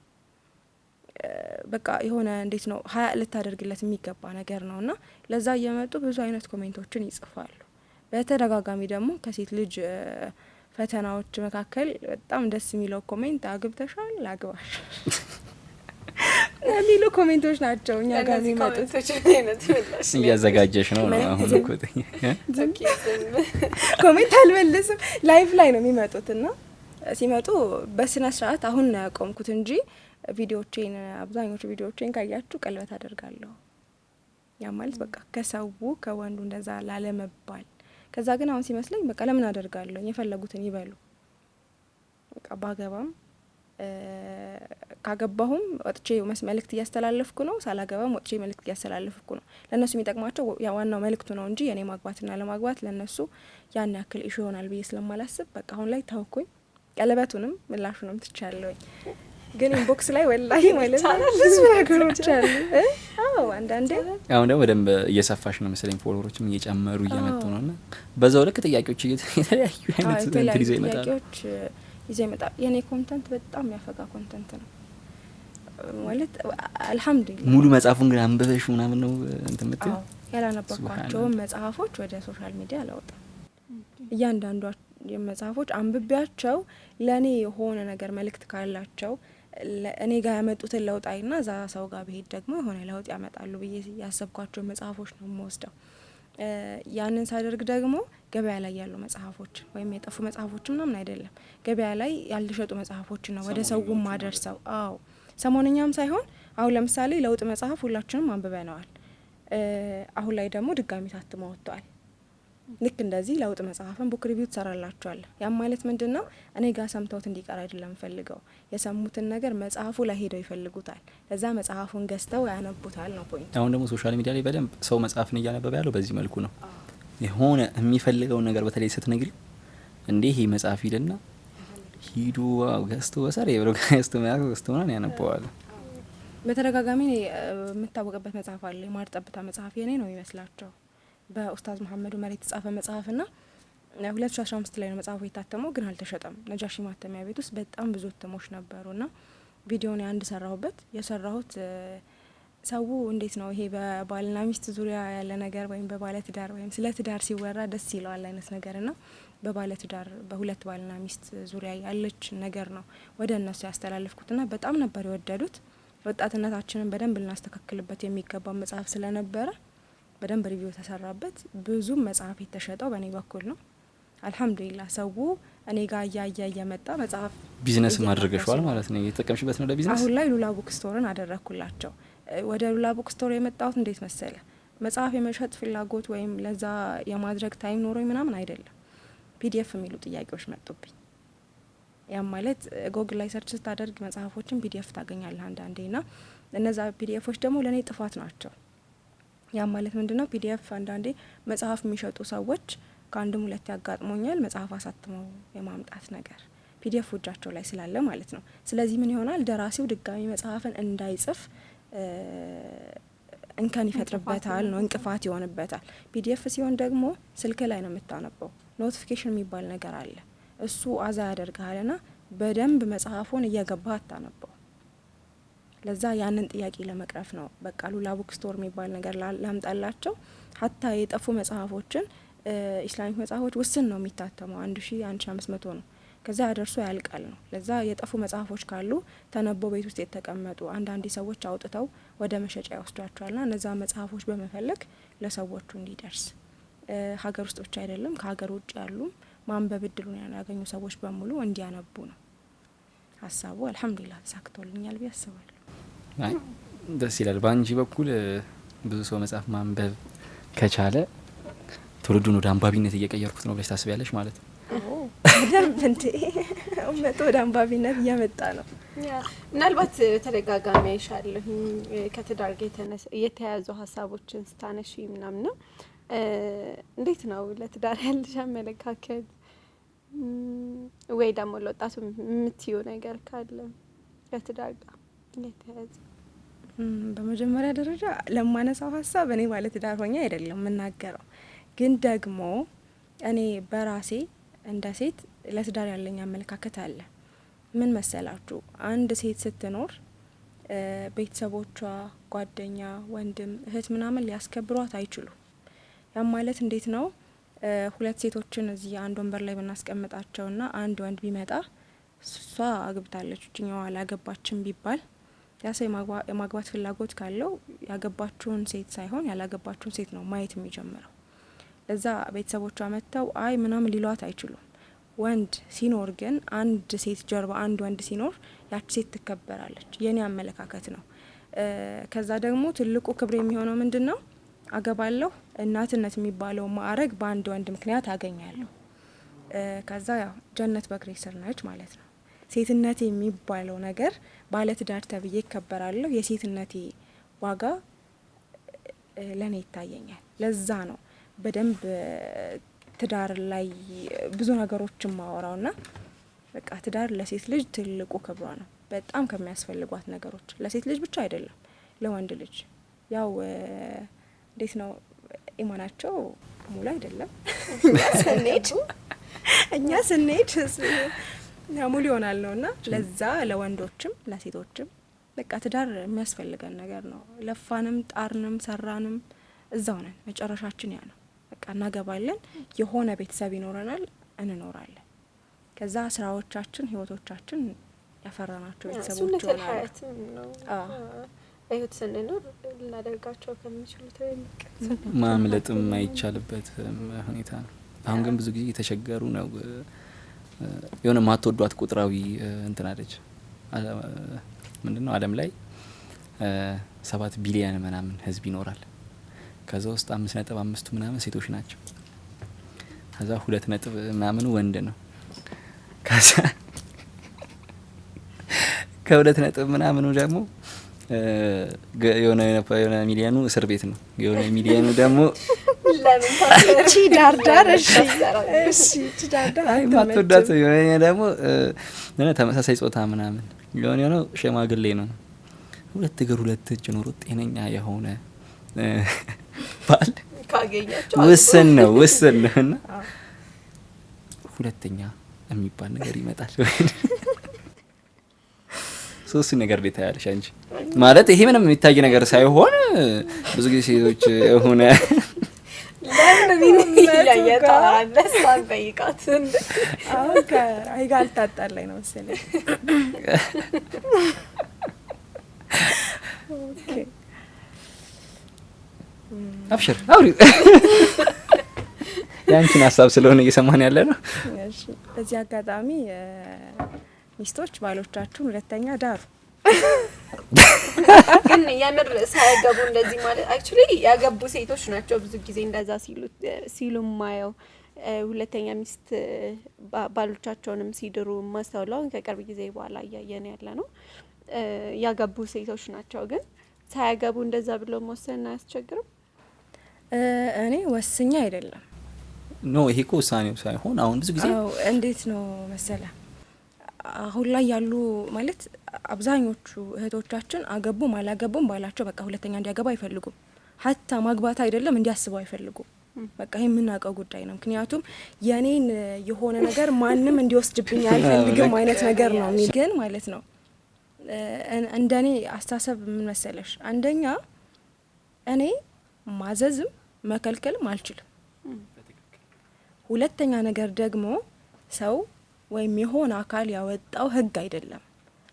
በቃ የሆነ እንዴት ነው ሀያ ልታደርግለት የሚገባ ነገር ነውና ለዛ እየመጡ ብዙ አይነት comment ኦችን ይጽፋሉ። በተደጋጋሚ ደግሞ ከሴት ልጅ ፈተናዎች መካከል በጣም ደስ የሚለው comment አግብተሻል አግባሽ የሚሉ comment ኦች ናቸው እኛ ጋር የሚመጡት። እያዘጋጀሽ ነው ነው አሁን እኮ comment አልመልስም፣ live ላይ ነው የሚመጡት እና ሲመጡ በስነ ስርዓት አሁን ነው ያቆምኩት እንጂ ቪዲዮቼን አብዛኞቹ ቪዲዮቼን ካያችሁ ቀለበት አደርጋለሁ። ያ ማለት በቃ ከሰው ከወንዱ እንደዛ ላለመባል። ከዛ ግን አሁን ሲመስለኝ በቃ ለምን አደርጋለሁ የፈለጉትን ይበሉ። በቃ ባገባም ካገባሁም ወጥቼ መልእክት እያስተላለፍኩ ነው፣ ሳላገባም ወጥቼ መልእክት እያስተላለፍኩ ነው። ለእነሱ የሚጠቅማቸው ዋናው መልእክቱ ነው እንጂ የኔ ማግባትና አለማግባት ለእነሱ ያን ያክል issue ይሆናል ብዬ ስለማላስብ በቃ አሁን ላይ ተውኩኝ። ቀለበቱንም ምላሹንም ትቻለሁኝ። ግን inbox ላይ ወላሂ ማለት ነው ብዙ ነገሮች አሉ። አዎ አንዳንዴ አሁን ደግሞ በደንብ እየሰፋሽ ነው መሰለኝ፣ follower ኦችም እየጨመሩ እየመጡ ነው እና በዛው ልክ ጥያቄዎች የተለያዩ አይነት እንትን ይዘው ይመጣሉ። ጥያቄዎች ይዘው ይመጣሉ። የኔ content በጣም የሚያፈጋ content ነው ማለት አልሐምዱሊላህ። ሙሉ መጽሐፉን ግን አንብበሽ ምናምን ነው እንትን የምትይው? ያላነበብኳቸውን መጽሐፎች ወደ social media አላወጣም። እያንዳንዷ መጽሐፎች አንብቤያቸው ለእኔ የሆነ ነገር መልእክት ካላቸው እኔ ጋር ያመጡትን ለውጥ አይና እዛ ሰው ጋር ብሄድ ደግሞ የሆነ ለውጥ ያመጣሉ ብዬ ያሰብኳቸው መጽሐፎች ነው የምወስደው። ያንን ሳደርግ ደግሞ ገበያ ላይ ያሉ መጽሐፎች ወይም የጠፉ መጽሐፎች ምናምን አይደለም፣ ገበያ ላይ ያልተሸጡ መጽሐፎችን ነው ወደ ሰው ማደርሰው። አዎ ሰሞነኛም ሳይሆን አሁን ለምሳሌ ለውጥ መጽሐፍ ሁላችንም አንብበነዋል። አሁን ላይ ደግሞ ድጋሚ ታትሞ ወጥቷል። ልክ እንደዚህ ለውጥ መጽሐፍን book review ትሰራላችኋል። ያም ማለት ምንድን ነው? እኔ ጋር ሰምተውት እንዲቀር አይደለም ፈልገው የሰሙትን ነገር መጽሐፉ ላይ ሄደው ይፈልጉታል። ለዛ መጽሐፉን ገዝተው ያነቡታል ነው point። አሁን ደግሞ social media ላይ በደንብ ሰው መጽሐፍን እያነበበ ያለው በዚህ መልኩ ነው። የሆነ የሚፈልገውን ነገር በተለይ ስትነግሪው እንዴ ይሄ መጽሐፍ ይልና ሂዱ ገዝቶ በሰር ብሎ ገዝቶ ገዝቶ ምናምን ያነበዋል። በተደጋጋሚ የምታወቅበት መጽሐፍ አለ። የማር ጠብታ መጽሐፍ የኔ ነው ይመስላቸው በኡስታዝ መሀመድ ኡመር የተጻፈ መጽሐፍና 2015 ላይ ነው መጽሐፉ የታተመው፣ ግን አልተሸጠም። ነጃሺ ማተሚያ ቤት ውስጥ በጣም ብዙ እትሞች ነበሩና ቪዲዮን አንድ ሰራሁበት። የሰራሁት ሰው እንዴት ነው ይሄ በባልና ሚስት ዙሪያ ያለ ነገር ወይም በባለ ትዳር ወይም ስለ ትዳር ሲወራ ደስ ይለዋል አይነት ነገርና በባለ ትዳር በሁለት ባልና ሚስት ዙሪያ ያለች ነገር ነው ወደ እነሱ ያስተላለፍኩትና በጣም ነበር የወደዱት። ወጣትነታችንን በደንብ ልናስተካክልበት የሚገባ መጽሐፍ ስለነበረ በደንብ review ተሰራበት። ብዙም መጽሐፍ የተሸጠው በእኔ በኩል ነው። አልሐምዱሊላህ ሰው እኔ ጋር እያየ እየመጣ መጽሐፍ ቢዝነስ ማድረገሽዋል ማለት ነው። እየተጠቀምሽበት ነው ለቢዝነስ። አሁን ላይ ሉላ book store ን አደረግኩላቸው። ወደ ሉላ book store የመጣሁት እንዴት መሰለ፣ መጽሐፍ የመሸጥ ፍላጎት ወይም ለዛ የማድረግ time ኖሮኝ ምናምን አይደለም። PDF የሚሉ ጥያቄዎች መጡብኝ። ያም ማለት ጎግል ላይ search ስታደርግ መጽሐፎችን PDF ታገኛለህ አንዳንዴ ና እነዛ PDF ኦች ደግሞ ለእኔ ጥፋት ናቸው። ያም ማለት ምንድነው? PDF አንዳንዴ መጽሐፍ የሚሸጡ ሰዎች ከአንድም ሁለት ያጋጥሞኛል። መጽሐፍ አሳትመው የማምጣት ነገር PDF እጃቸው ላይ ስላለ ማለት ነው። ስለዚህ ምን ይሆናል? ደራሲው ድጋሚ መጽሐፍን እንዳይጽፍ እንከን ይፈጥርበታል ነው፣ እንቅፋት ይሆንበታል። PDF ሲሆን ደግሞ ስልክ ላይ ነው የምታነበው። notification የሚባል ነገር አለ። እሱ አዛ ያደርግሃልና በደንብ መጽሐፉን እየገባ አታነበው። ለዛ ያንን ጥያቄ ለመቅረፍ ነው በቃ ሉላ book store የሚባል ነገር ላምጣላቸው። ሀታ የጠፉ መጽሐፎችን Islamic መጽሐፎች ውስን ነው የሚታተመው፣ 1000 1500 ነው። ከዛ ደርሶ ያልቃል ነው። ለዛ የጠፉ መጽሐፎች ካሉ ተነቦ ቤት ውስጥ የተቀመጡ አንዳንድ ሰዎች አውጥተው ወደ መሸጫ ይወስዷቸዋልና እነዛ መጽሐፎች በመፈለግ ለሰዎቹ እንዲደርስ ሀገር ውስጥ ብቻ አይደለም ከሀገር ውጭ ያሉም ማንበብ እድሉን ያገኙ ሰዎች በሙሉ እንዲያነቡ ነው ሀሳቡ። አልሐምዱሊላህ ተሳክቶልኛል ብዬ አስባለሁ። አይ ደስ ይላል። በአንቺ በኩል ብዙ ሰው መጽሐፍ ማንበብ ከቻለ ትውልዱን ወደ አንባቢነት እየቀየርኩት ነው ብለሽ ታስቢያለሽ ማለት ነው? በደንብ እንዴ፣ እመቱ ወደ አንባቢነት እየመጣ ነው። ምናልባት ተደጋጋሚ አይሻለሁ ከትዳር ጋር የተያያዙ ሀሳቦችን ስታነሺ ምናምን ነው። እንዴት ነው ለትዳር ያለሽ አመለካከት ወይ ደግሞ ለወጣቱ የምትይው ነገር ካለ ከትዳር ጋር የተያያዘ? በመጀመሪያ ደረጃ ለማነሳው ሀሳብ እኔ ባለ ትዳር ሆኜ አይደለም የምናገረው፣ ግን ደግሞ እኔ በራሴ እንደ ሴት ለትዳር ያለኝ አመለካከት አለ። ምን መሰላችሁ፣ አንድ ሴት ስትኖር ቤተሰቦቿ፣ ጓደኛ፣ ወንድም፣ እህት ምናምን ሊያስከብሯት አይችሉም። ያም ማለት እንዴት ነው? ሁለት ሴቶችን እዚህ አንድ ወንበር ላይ ብናስቀምጣቸውና አንድ ወንድ ቢመጣ እሷ አግብታለች እችኛዋ አላገባችም ቢባል ያ ሰው የማግባት ፍላጎት ካለው ያገባችውን ሴት ሳይሆን ያላገባችውን ሴት ነው ማየት የሚጀምረው። ለዛ ቤተሰቦቿ መጥተው አይ ምናምን ሊሏት አይችሉም። ወንድ ሲኖር ግን አንድ ሴት ጀርባ አንድ ወንድ ሲኖር ያች ሴት ትከበራለች። የኔ አመለካከት ነው። ከዛ ደግሞ ትልቁ ክብር የሚሆነው ምንድነው? አገባለሁ፣ እናትነት የሚባለው ማዕረግ በአንድ ወንድ ምክንያት አገኛለሁ። ከዛ ያው ጀነት በእግሬ ስር ነች ማለት ነው። ሴትነቴ የሚባለው ነገር ባለትዳር ተብዬ ይከበራለሁ። የሴትነቴ ዋጋ ለእኔ ይታየኛል። ለዛ ነው በደንብ ትዳር ላይ ብዙ ነገሮችን ማወራው ና በቃ ትዳር ለሴት ልጅ ትልቁ ክብሯ ነው። በጣም ከሚያስፈልጓት ነገሮች ለሴት ልጅ ብቻ አይደለም፣ ለወንድ ልጅ ያው እንዴት ነው ኢማናቸው ሙሉ አይደለም። እኛ ስንሄድ ሙሉ ይሆናል ነው እና ለዛ ለወንዶችም ለሴቶችም በቃ ትዳር የሚያስፈልገን ነገር ነው። ለፋንም ጣርንም ሰራንም እዛው ነን። መጨረሻችን ያ ነው። በቃ እናገባለን፣ የሆነ ቤተሰብ ይኖረናል፣ እንኖራለን። ከዛ ስራዎቻችን፣ ህይወቶቻችን ያፈራናቸው ቤተሰቦች سنة ይሆናሉ። الحياة ም ነው። በህይወት ስንኖር ልናደርጋቸው ከሚችሉ ትልልቅ ማምለጥ የማይቻልበት ሁኔታ ነው። አሁን ግን ብዙ ጊዜ የተቸገሩ ነው። የሆነ ማትወዷት ቁጥራዊ እንትን አለች። ምንድን ነው፣ ዓለም ላይ 7 ቢሊየን ምናምን ህዝብ ይኖራል። ከዛ ውስጥ 5.5ቱ ምናምን ሴቶች ናቸው። ከዛ ሁለት ነጥብ ምናምኑ ወንድ ነው። ከዛ ከሁለት ነጥብ ምናምኑ ደግሞ የሆነ ሚሊየኑ እስር ቤት ነው። የሆነ ሚሊየኑ ደግሞ ለምን እቺ ዳርዳር እሺ፣ እቺ ዳርዳር አይ አትመችም። ማትወዳት የሆነ ደግሞ የሆነ ተመሳሳይ ጾታ ምናምን የሆነ የሆነው ሽማግሌ ነው። ሁለት እግር ሁለት እጅ ኖሮ ጤነኛ የሆነ ባል ካገኛቸው ውስን ነው፣ ውስን ነው። እና ሁለተኛ የሚባል ነገር ይመጣል። ሶስቱ ነገር እንዴት ታያለሽ አንቺ? ማለት ይሄ ምንም የሚታይ ነገር ሳይሆን ብዙ ጊዜ ሴቶች የሆነ ለምን እያየ ታወራለህ? እሷን ጠይቃት። አሁን ከራይ ጋር ልታጣላኝ ነው መሰለኝ። Okay። አብሽር አውሪ፣ የአንቺን ሀሳብ ስለሆነ እየሰማን ያለ ነው። እሺ፣ በዚህ አጋጣሚ ሚስቶች ባሎቻችሁን ሁለተኛ ዳሩ። ግን የምር ሳያገቡ እንደዚህ ማለት actually ያገቡ ሴቶች ናቸው ብዙ ጊዜ እንደዛ ሲሉ ማየው፣ ሁለተኛ ሚስት ባሎቻቸውንም ሲድሩ ማስተውለው አሁን ከቅርብ ጊዜ በኋላ እያየን ያለ ነው። ያገቡ ሴቶች ናቸው። ግን ሳያገቡ እንደዛ ብሎ መወሰን አያስቸግርም? እኔ ወስኛ አይደለም። No፣ ይሄ እኮ ውሳኔው ሳይሆን አሁን ብዙ ጊዜ አዎ፣ እንዴት ነው መሰለ፣ አሁን ላይ ያሉ ማለት አብዛኞቹ እህቶቻችን አገቡም አላገቡም ባላቸው በቃ ሁለተኛ እንዲያገባ አይፈልጉም። حتى ማግባት አይደለም እንዲያስበው አይፈልጉም። በቃ ይሄ የምናውቀው ጉዳይ ነው። ምክንያቱም የኔን የሆነ ነገር ማንም እንዲወስድብኝ አልፈልግም አይነት ነገር ነው። ግን ማለት ነው እንደኔ አስተሳሰብ ምን መሰለሽ፣ አንደኛ እኔ ማዘዝም መከልከልም አልችልም። ሁለተኛ ነገር ደግሞ ሰው ወይም የሆነ አካል ያወጣው ህግ አይደለም፣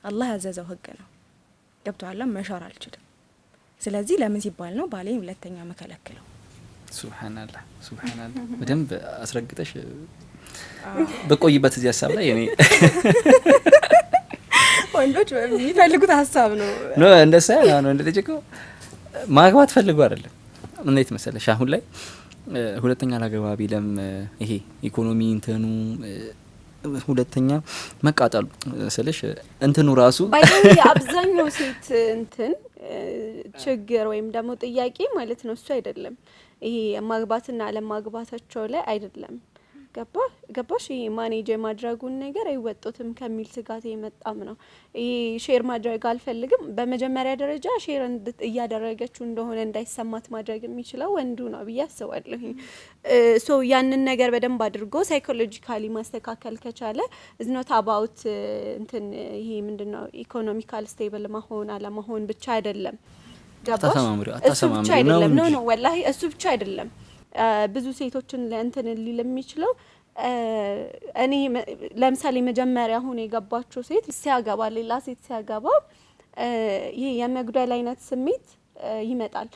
አላህ ያዘዘው ህግ ነው። ገብቶሃል? መሻር አልችልም። ስለዚህ ለምን ሲባል ነው ባሌን ሁለተኛ መከለክለው? سبحان الله، سبحان الله። በደንብ አስረግጠሽ በቆይበት እዚህ ሀሳብ ላይ እኔ ወንዶች የሚፈልጉት ሀሳብ ነው። No፣ እንደዛ አሁን ወንድ ልጅ እኮ ማግባት ፈልጎ አይደለም። እንዴት መሰለሽ፣ አሁን ላይ ሁለተኛ ላገባ ቢለም ይሄ ኢኮኖሚ እንትኑ ሁለተኛ መቃጠሉ ስልሽ እንትኑ ራሱ By the way የአብዛኛው ሴት እንትን ችግር ወይም ደግሞ ጥያቄ ማለት ነው እሱ አይደለም። ይሄ ማግባትና አለማግባታቸው ላይ አይደለም። ገባ ገባሽ? ይሄ manage የማድረጉን ነገር አይወጡትም ከሚል ስጋት የመጣም ነው። ይሄ share ማድረግ አልፈልግም። በመጀመሪያ ደረጃ share እያደረገችው እንደሆነ እንዳይሰማት ማድረግ የሚችለው ወንዱ ነው ብዬ አስባለሁኝ። So ያንን ነገር በደንብ አድርጎ psychologically ማስተካከል ከቻለ it's not about እንትን ይሄ ምንድነው economical stable መሆን አለመሆን ብቻ አይደለም። ገባሽ? አታሰማምሪው፣ እሱ ብቻ አታሰማምሪው ነው አይደለም። No እንጂ። No፣ والله እሱ ብቻ አይደለም። ብዙ ሴቶችን ለእንትን ሊል የሚችለው እኔ ለምሳሌ መጀመሪያ አሁን የገባችው ሴት ሲያገባ፣ ሌላ ሴት ሲያገባ ይሄ የመጉደል አይነት ስሜት ይመጣል።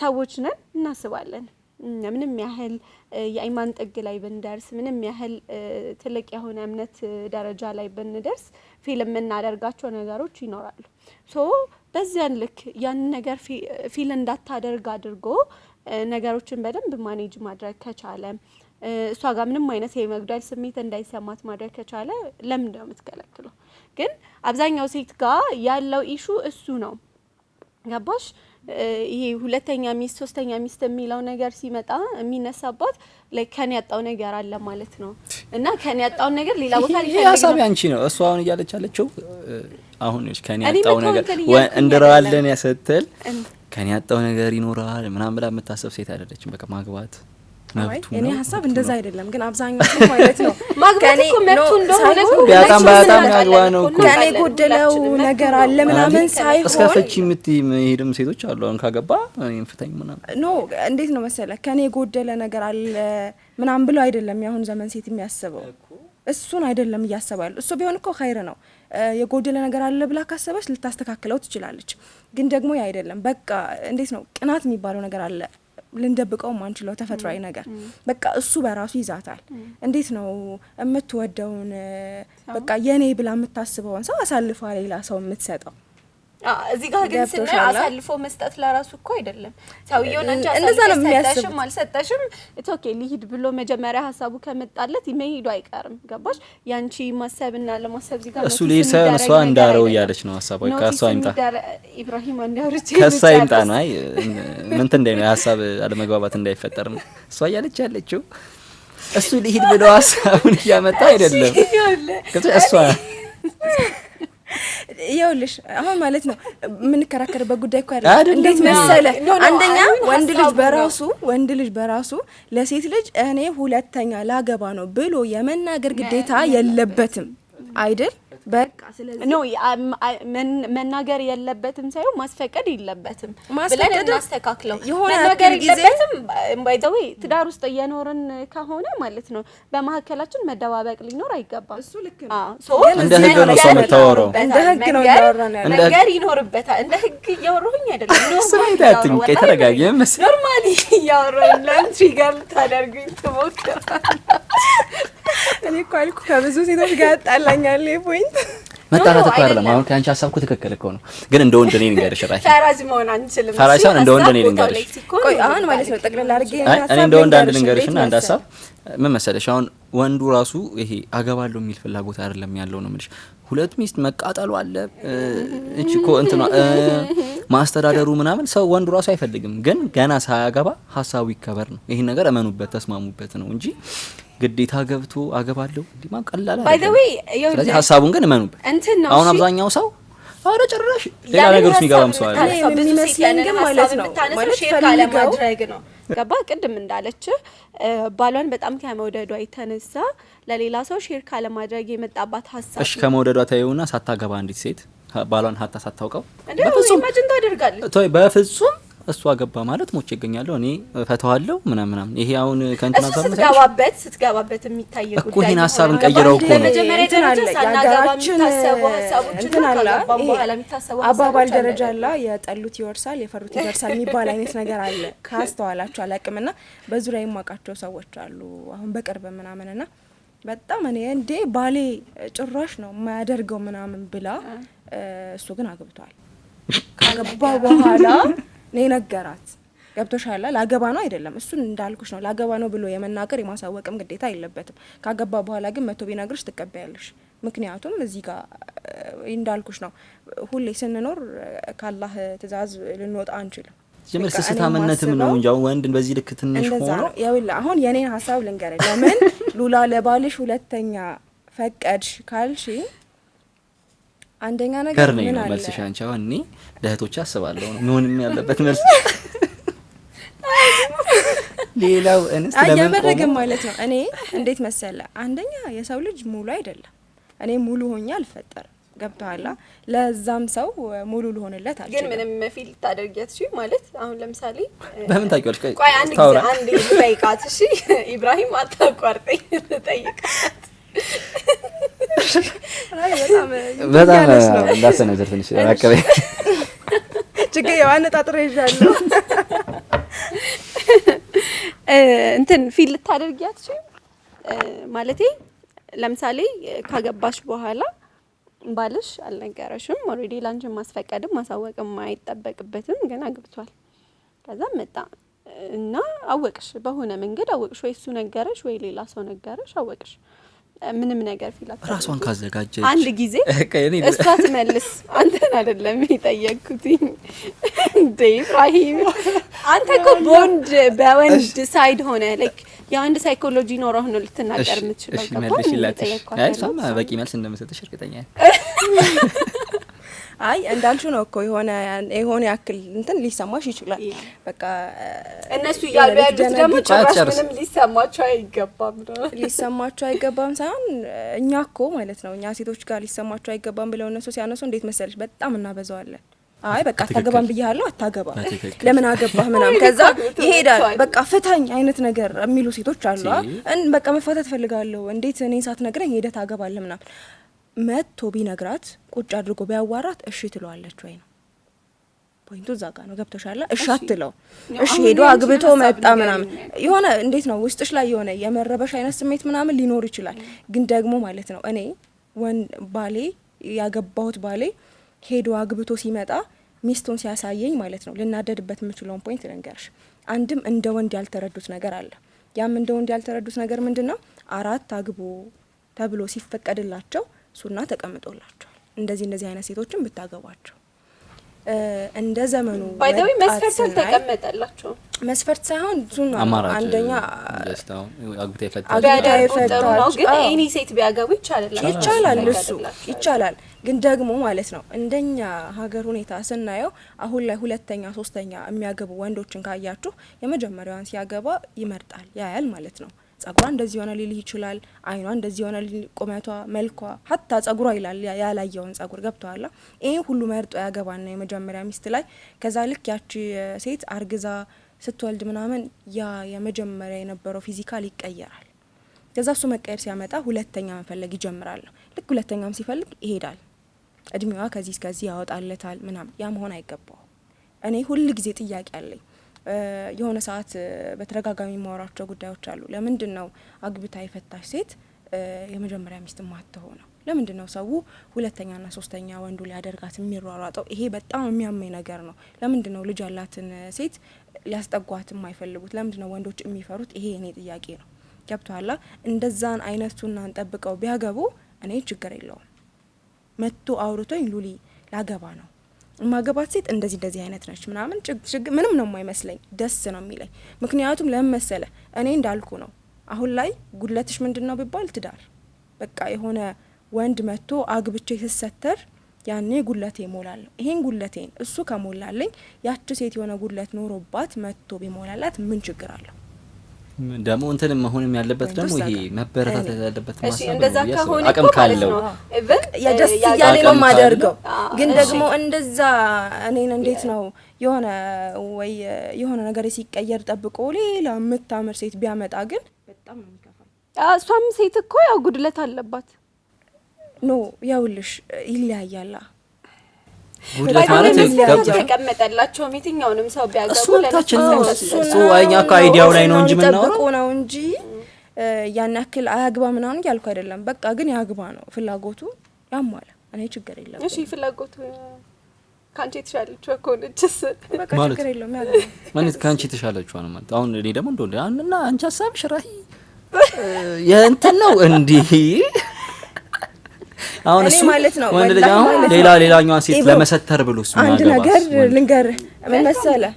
ሰዎች ነን፣ እናስባለን። ምንም ያህል የኢማን ጥግ ላይ ብንደርስ፣ ምንም ያህል ትልቅ የሆነ እምነት ደረጃ ላይ ብንደርስ feel የምናደርጋቸው ነገሮች ይኖራሉ። So በዚያን ልክ ያንን ነገር feel እንዳታደርግ አድርጎ ነገሮችን በደንብ manage ማድረግ ከቻለ እሷ ጋር ምንም አይነት የመጉዳት ስሜት እንዳይሰማት ማድረግ ከቻለ ለምንድን ነው የምትከለክለው? ግን አብዛኛው ሴት ጋር ያለው issue እሱ ነው። ገባሽ? ይሄ ሁለተኛ ሚስት፣ ሶስተኛ ሚስት የሚለው ነገር ሲመጣ የሚነሳባት like ከኔ ያጣው ነገር አለ ማለት ነው፣ እና ከኔ ያጣውን ነገር ሌላ ቦታ ይሄ ሊፈልግ ሀሳብ ነው። ያንቺ ነው። እሷ አሁን እያለች ያለችው አሁን ከኔ እኔም ያጣው እኮ ነገር እንትን እያልኩኝ እንድረዋለን ስትል ከኔ ያጣው ነገር ይኖራል ምናምን ብላ የምታሰብ ሴት አይደለችም። በቃ ማግባት መብቱ እኔ ነው፣ ሀሳብ መብቱ እንደዛ ነው። አይደለም፣ ግን አብዛኛው ሰው ማለት ነው ማግባት ከኔ እኮ መብቱ no እንደሆነ ሳይሆን እኮ ቢያጣም ሁላችንም ባያጣም እናውቃለን ያግባ ነው እኮ እኮ። ከኔ እናውቃለን። የጎደለው ሁላችንም መብቱ ነገር ነው። አለ ምናምን ሳይሆን እስከ ፍቺ የምትሄድም ሴቶች አሉ። አሁን ካገባ እኔም ፍታኝ ምናምን። No፣ እንዴት ነው መሰለ፣ ከኔ የጎደለ ነገር አለ ምናምን ብሎ አይደለም የአሁን ዘመን ሴት የሚያስበው። እሱን አይደለም እያሰበ ያለው። እሱ ቢሆን እኮ ኸይር ነው። የጎደለ ነገር አለ ብላ ካሰበች ልታስተካክለው ትችላለች። ግን ደግሞ ያ አይደለም። በቃ እንዴት ነው፣ ቅናት የሚባለው ነገር አለ፣ ልንደብቀው ማንችለው ተፈጥሯዊ ነገር። በቃ እሱ በራሱ ይዛታል። እንዴት ነው የምትወደውን፣ በቃ የኔ ብላ የምታስበውን ሰው አሳልፋ ሌላ ሰው የምትሰጠው? እዚህ ጋር ግን ስናየው ገብቶሻል? አሳልፎ መስጠት ለራሱ እኮ አይደለም። ሰውየውን አንቺ እንደዛ ነው አሳልፈሽ የሚያስቡት። ሰጠሽም አልሰጠሽም it's okay፣ ሊሂድ ብሎ መጀመሪያ ሀሳቡ ከመጣለት መሄዱ አይቀርም። ገባሽ? ያንቺ ማሰብና ለማሰብ እዚህ ጋር እሱ notice ሊሄድ ሳይሆን የሚደረግ እሷ ነገር እንዳረው አይደለም። እያለች ነው ሀሳቧ። notice ከእሷ ይምጣ ኢብራሂም አንዳውርቼ ከእሷ ይምጣ ነው። አይ ምንትን እንዳይ ነው፣ የሀሳብ አለመግባባት እንዳይፈጠር ነው። እሷ እያለች ያለችው እሱ ሊሂድ ብሎ ሀሳቡን እያመጣ አይደለም። ገብቶሽ? እሷ ይኸውልሽ፣ አሁን ማለት ነው የምንከራከርበት ጉዳይ እኮ አይደለም። አይደለም። እንዴት መሰለ፣ No፣ no፣ አንደኛ አሁን ወንድ ልጅ ሀሳቡ ነው። በራሱ ወንድ ልጅ በራሱ ለሴት ልጅ እኔ ሁለተኛ ላገባ ነው ብሎ የመናገር ግዴታ የለበትም አይደል? በቃ ስለዚህ No፣ መናገር የለበትም ሳይሆን ማስፈቀድ የለበትም ብለን ማስፈቀድ እናስተካክለው። የሆነ መናገር ያክል ጊዜ የለበትም። By the way ትዳር ውስጥ እየኖርን ከሆነ ማለት ነው በመካከላችን መደባበቅ ሊኖር አይገባም። እሱ ልክ ነው። አዎ፣ so ግን እንደ ህግ ነው እሷ የምታወራው። እንደ ህግ ነው እያወራን ያለው። እንደ ህግ- መንገር ይኖርበታል። እንደ ህግ እያወራሁኝ አይደለም። ስሜት አትንቀይ፣ ተረጋጊ መሰለኝ። Normally እያወራሁኝ ለምን trigger ልታደርጉኝ ትሞክራለህ? እኔ እኮ አልኩ ከብዙ ሴቶች ጋር ያጣላኛል ይሄ point። መጣላት No፣ እኮ አይደለም። አይደለም። አሁን ከአንቺ ሀሳብ እኮ ትክክል እኮ ነው። ግን እንደ ወንድ እኔ ልንገርሽ ራሂል፣ ፈራጅ መሆን አንችልም። ፈራጅ እሺ፣ ሳይሆን እንደ ወንድ ሀሳብ እኔ ቦታው ልንገርሽ። ላይ ሲኮን ቆይ አሁን ማለት ነው ጠቅላላ አድርጌ አይ ሀሳብ እኔ እንደ ወንድ አንድ ልንገርሽ፣ ልንገርሽና እንዴት አንድ ሀሳብ መሰለህ? ምን መሰለሽ፣ አሁን ወንዱ ራሱ ይሄ አገባለሁ የሚል ፍላጎት አይደለም ያለው ነው የምልሽ። ሁለት ሚስት መቃጠሉ አለ፣ እቺ እኮ እንትኗ ማስተዳደሩ ምናምን ሰው ወንዱ ራሱ አይፈልግም። ግን ገና ሳያገባ ሀሳቡ ይከበር ነው። ይሄን ነገር እመኑበት፣ ተስማሙበት ነው እንጂ ግዴታ ገብቶ አገባለሁ እንዲህ ማ ቀላል By the አይደለም። way ስለዚህ ሀሳቡን ግን እመኑበት። እንትን ነው አሁን እሺ? አብዛኛው ሰው አረ ጭራሽ ሌላ ያንን ነገር ውስጥ የሚገባም ሀሳብ ሰው አለ። የምታነሳው ብዙ ሴት የሚመስለኝ ያንን ግን ሀሳብ ማለት ነው የምታነሳው ማለት share ፈልገው ካለማድረግ ነው። ገባ? ቅድም እንዳለች ባሏን በጣም ከመውደዷ የተነሳ ለሌላ ሰው share ካለማድረግ የመጣባት ሀሳብ እሺ ከመውደዷ ተይውና ሳታገባ አንዲት ሴት ባሏን ሀታ ሳታውቀው እንደ በፍጹም imagine ታደርጋለች። ተይ፣ በፍጹም እሷ ገባ ማለት ሞቼ እገኛለሁ፣ እኔ እፈታዋለሁ ምናምን ምናምን። ይሄ አሁን ከእንትና እሱ ጋር መሰለሽ ስትገባበት የሚታይ እኮ ጉዳይ ይሄን ሀሳብ ይሆናል። እንቀይረው እኮ ነው። በመጀመሪያ እንትን ደረጃ አለ፣ ሳናገባ የሀገራችን የሚታሰቡ ሀሳቦች እንትን እና አለ፣ ካገባን ይሄ በኋላ የሚታሰቡ አባባል ሀሳቦች ደረጃ አለ። አለ፣ የጠሉት ይወርሳል የፈሩት ይደርሳል የሚባል አይነት ነገር አለ። ካስተዋላችሁ አላቅም፣ ና በዙሪያ የማውቃቸው ሰዎች አሉ አሁን በቅርብ ምናምን፣ ና በጣም እኔ እንዴ ባሌ ጭራሽ ነው የማያደርገው ምናምን ብላ፣ እሱ ግን አግብቷል። ካገባ በኋላ ነው የነገራት። ገብቶሻል? ላገባ ነው አይደለም፣ እሱን እንዳልኩሽ ነው። ላገባ ነው ብሎ የመናገር የማሳወቅም ግዴታ የለበትም። ካገባ በኋላ ግን መቶ ቢነግርሽ ትቀበያለሽ። ምክንያቱም እዚህ ጋር እንዳልኩሽ ነው፣ ሁሌ ስንኖር ካላህ ትእዛዝ ልንወጣ አንችልም። ጀምር በቃ እኔ ስስታምነትም ነው የማስበው እንጂ አሁን ወንድን በዚህ ልክ ትንሽ እንደዛ ሆኖ ነው። ይኸውልህ፣ አሁን የኔን ሀሳብ ልንገርህ። ለምን ሉላ ለባልሽ ሁለተኛ ፈቀድሽ ካልሽ አንደኛ ነገር ገር ነኝ ምን ነው አለ መልስሽ። አንቺ አሁን እኔ ለእህቶች አስባለሁ ነው መሆንም ያለበት መልስ። ሌላው እንስት አይ ለምን የምር ግን ቆሞ ማለት ነው እኔ እንዴት መሰለ፣ አንደኛ የሰው ልጅ ሙሉ አይደለም። እኔ ሙሉ ሆኜ አልፈጠርም። ገብቶሃል? ለዛም ሰው ሙሉ ልሆንለት ግን አልችልም። ምንም feel ታደርጊያት እሺ። ማለት አሁን ለምሳሌ በምን ታውቂዋለሽ? ቆይ ቆይ አንድ ጊዜ ታውራ። አንድ ልጠይቃት። እሺ ኢብራሂም አታቋርጠኝ፣ ልጠይቃት። አይ በጣም በጣም እያለች ነው። እንዳሰነዝር ትንሽ አካባቢ ችግር ያው አነጣጥሬ ይዣለሁ። እንትን feel ልታደርጊያት እሺ። ማለቴ ለምሳሌ ካገባሽ በኋላ ባልሽ አልነገረሽም። Already ላንቺን ማስፈቀድም ማሳወቅም አይጠበቅበትም፣ ግን አግብቷል። ከዛ መጣ እና አወቅሽ፣ በሆነ መንገድ አወቅሽ፣ ወይ እሱ ነገረሽ ወይ ሌላ ሰው ነገረሽ፣ አወቅሽ። ምንም ነገር feel አታደርጊም። ራሷን ካዘጋጀች አንድ ጊዜ እሷ ትመልስ። አንተን አይደለም የጠየቅኩትኝ እንዴ ኢብራሂም፣ አንተ እኮ በወንድ በወንድ side ሆነ like የወንድ psychology ኖረህ ነው ልትናገር የምትችለው። እሺ ገባህ? መልሽላት። እሺ። የጠየቅኳት አይ እሷማ ያለው በቂ መልስ እንደምሰጥሽ እርግጠኛ ነኝ። አይ እንዳልሽው ነው እኮ፣ የሆነ ያክል እንትን ሊሰማሽ ይችላል። በቃ እነሱ እያሉ የሆነ ያሉት ደግሞ ልትደነግጪ ጭራሽ አትጨርስ። ምንም ሊሰማቸው አይገባም ነው። ሊሰማቸው አይገባም ሳይሆን እኛ እኮ ማለት ነው እኛ ሴቶች ጋር ሊሰማቸው አይገባም ብለው እነሱ ሲያነሱ እንዴት መሰለሽ በጣም እናበዛዋለን። አይ በቃ አታገባም ብያለሁ፣ አታገባም፣ ለምን አገባህ ምናምን፣ ከዛ ይሄዳል። በቃ ፍታኝ አይነት ነገር የሚሉ ሴቶች አሉ። በቃ መፋታት ፈልጋለሁ፣ እንዴት እኔን ሳትነግረኝ ሄደህ ታገባለህ ምናምን። መጥቶ ቢነግራት፣ ቁጭ አድርጎ ቢያዋራት እሺ ትለዋለች ወይ ነው point ኡ። እዛ ጋ ነው። ገብቶሻል? እሺ አትለው። እሺ አሁን ሄዶ ያንቺን አግብቶ ሀሳብ መጣ ንገሪኝ። ምናምን የሆነ እንዴት ነው ውስጥሽ ላይ የሆነ የመረበሽ አይነት ስሜት ምናምን ሊኖር ይችላል። ግን ደግሞ ማለት ነው እኔ ወንድ ባሌ፣ ያገባሁት ባሌ ሄዶ አግብቶ ሲመጣ ሚስቱን ሲያሳየኝ ማለት ነው ልናደድበት የምችለውን point ልንገርሽ። አንድም እንደ ወንድ ያልተረዱት ነገር አለ። ያም እንደ ወንድ ያልተረዱት ነገር ምንድን ነው? አራት አግቡ ተብሎ ሲፈቀድላቸው ሱና ተቀምጦላቸዋል። እንደዚህ እንደዚህ አይነት ሴቶችን ብታገቧቸው እንደ ዘመኑ By the way ወጣት መስፈርት ስናይ አልተቀመጠላቸውም። መስፈርት ሳይሆን ሱና ነው። አማራጭ አንደኛ just አሁን አግብታ የፈታች አግብታ ቢያደርጉ ጥሩ ነው፣ የፈታች፣ ግን አዎ። any ሴት ቢያገቡ ይቻላል። ይቻላል፣ እሱ ይፈቀድላቸዋል። ይቻላል። ግን ደግሞ ማለት ነው እንደኛ ሀገር ሁኔታ ስናየው አሁን ላይ ሁለተኛ ሶስተኛ የሚያገቡ ወንዶችን ካያችሁ የመጀመሪያዋን ሲያገባ ይመርጣል፣ ያያል ማለት ነው። ጸጉሯ እንደዚህ ሆነ ሊልህ ይችላል። አይኗ እንደዚህ ሆነ ሊል፣ ቁመቷ፣ መልኳ፣ ሀታ ጸጉሯ ይላል፣ ያላየውን ጸጉር ገብተዋላ። ይህን ሁሉ መርጦ ያገባና የመጀመሪያ ሚስት ላይ ከዛ ልክ ያቺ ሴት አርግዛ ስትወልድ ምናምን ያ የመጀመሪያ የነበረው physical ይቀየራል። ከዛ እሱ መቀየር ሲያመጣ ሁለተኛ መፈለግ ይጀምራል። ልክ ሁለተኛም ሲፈልግ ይሄዳል። እድሜዋ ከዚህ እስከዚህ ያወጣለታል ምናምን። ያ መሆን አይገባው። እኔ ሁል ጊዜ ጥያቄ አለኝ። የሆነ ሰዓት በተደጋጋሚ የማወራቸው ጉዳዮች አሉ። ለምንድን ነው አግብታ የፈታች ሴት የመጀመሪያ ሚስት ማትሆነው? ለምንድን ነው ሰው ሁለተኛና ሶስተኛ ወንዱ ሊያደርጋት የሚሯሯጠው? ይሄ በጣም የሚያመኝ ነገር ነው። ለምንድን ነው ልጅ ያላትን ሴት ሊያስጠጓት የማይፈልጉት? ለምንድን ነው ወንዶች የሚፈሩት? ይሄ የኔ ጥያቄ ነው። ገብቶሃል? እንደዛን አይነት ሱናን ጠብቀው ቢያገቡ እኔ ችግር የለውም። መጥቶ አውርቶኝ ሉሊ ላገባ ነው፣ ማገባት ሴት እንደዚህ እንደዚህ አይነት ነች ምናምን ምንም ነው የማይመስለኝ፣ ደስ ነው የሚለኝ። ምክንያቱም ለምን መሰለ እኔ እንዳልኩ ነው። አሁን ላይ ጉድለትሽ ምንድን ነው ቢባል ትዳር፣ በቃ የሆነ ወንድ መጥቶ አግብቼ ስሰተር ያኔ ጉድለቴ እሞላለሁ። ይሄን ጉድለቴን እሱ ከሞላልኝ ያቺ ሴት የሆነ ጉድለት ኖሮባት መጥቶ ቢሞላላት ምን ችግር አለው? ደግሞ እንትን መሆንም ያለበት ደግሞ ወንዶች ይሄ እዛ ጋር መበረታታት ያለበት እሺ ማሳብ እንደዛ ነው ብዬ አስባለሁ። ከሆነ አቅም እኮ ማለት ካለው ነው even የደስ ያገባ- እያለኝ ነው አቅም የማደርገው። ካለው። ግን እሺ። ደግሞ እንደዛ እኔን እንዴት ነው የሆነ ወይ የሆነ ነገር ሲቀየር ጠብቆ ሌላ የምታምር ሴት ቢያመጣ ግን በጣም ነው የሚከፋኝ። እሷም ሴት እኮ ያው ጉድለት አለባት። No ያውልሽ ይለያያላ። ጉድለት ማለት ይለያያል። ገብቶሻል? ተቀመጠላቸውም የትኛውንም ሰው ቢያገቡ እሱ መብታችን ነው። ለነሱ እሱ እኛ እኮ idea ው ላይ ነው እንጂ ሱናውን የምናወራው። ጠብቆ ነው እንጂ ያን ያክል አያግባ ምናምን እያልኩ አይደለም። በቃ ግን ያግባ ነው ፍላጎቱ ያሟላ። እኔ ችግር የለም። እሺ ፍላጎቱ ከአንቺ የተሻለች ከሆነችስ? በቃ ማለት ችግር የለውም ያግባ። ማለት ከአንቺ የተሻለችዋ ነው ማለት አሁን እኔ ደግሞ እንደው እና አንቺ ሀሳብሽ ራሂ የእንትን ነው እንዲህ አሁን እኔ እሱ ማለት ነው ወንድ ልጅ ወላሂ አሁን ማለት ሌላ ነው ሌላኛዋን ሴት ኢብሮ፣ ለመሰተር ብሎ እሱ አንድ የሚያገባ ነገር ወንድ ልንገርህ፣ ምን መሰለህ?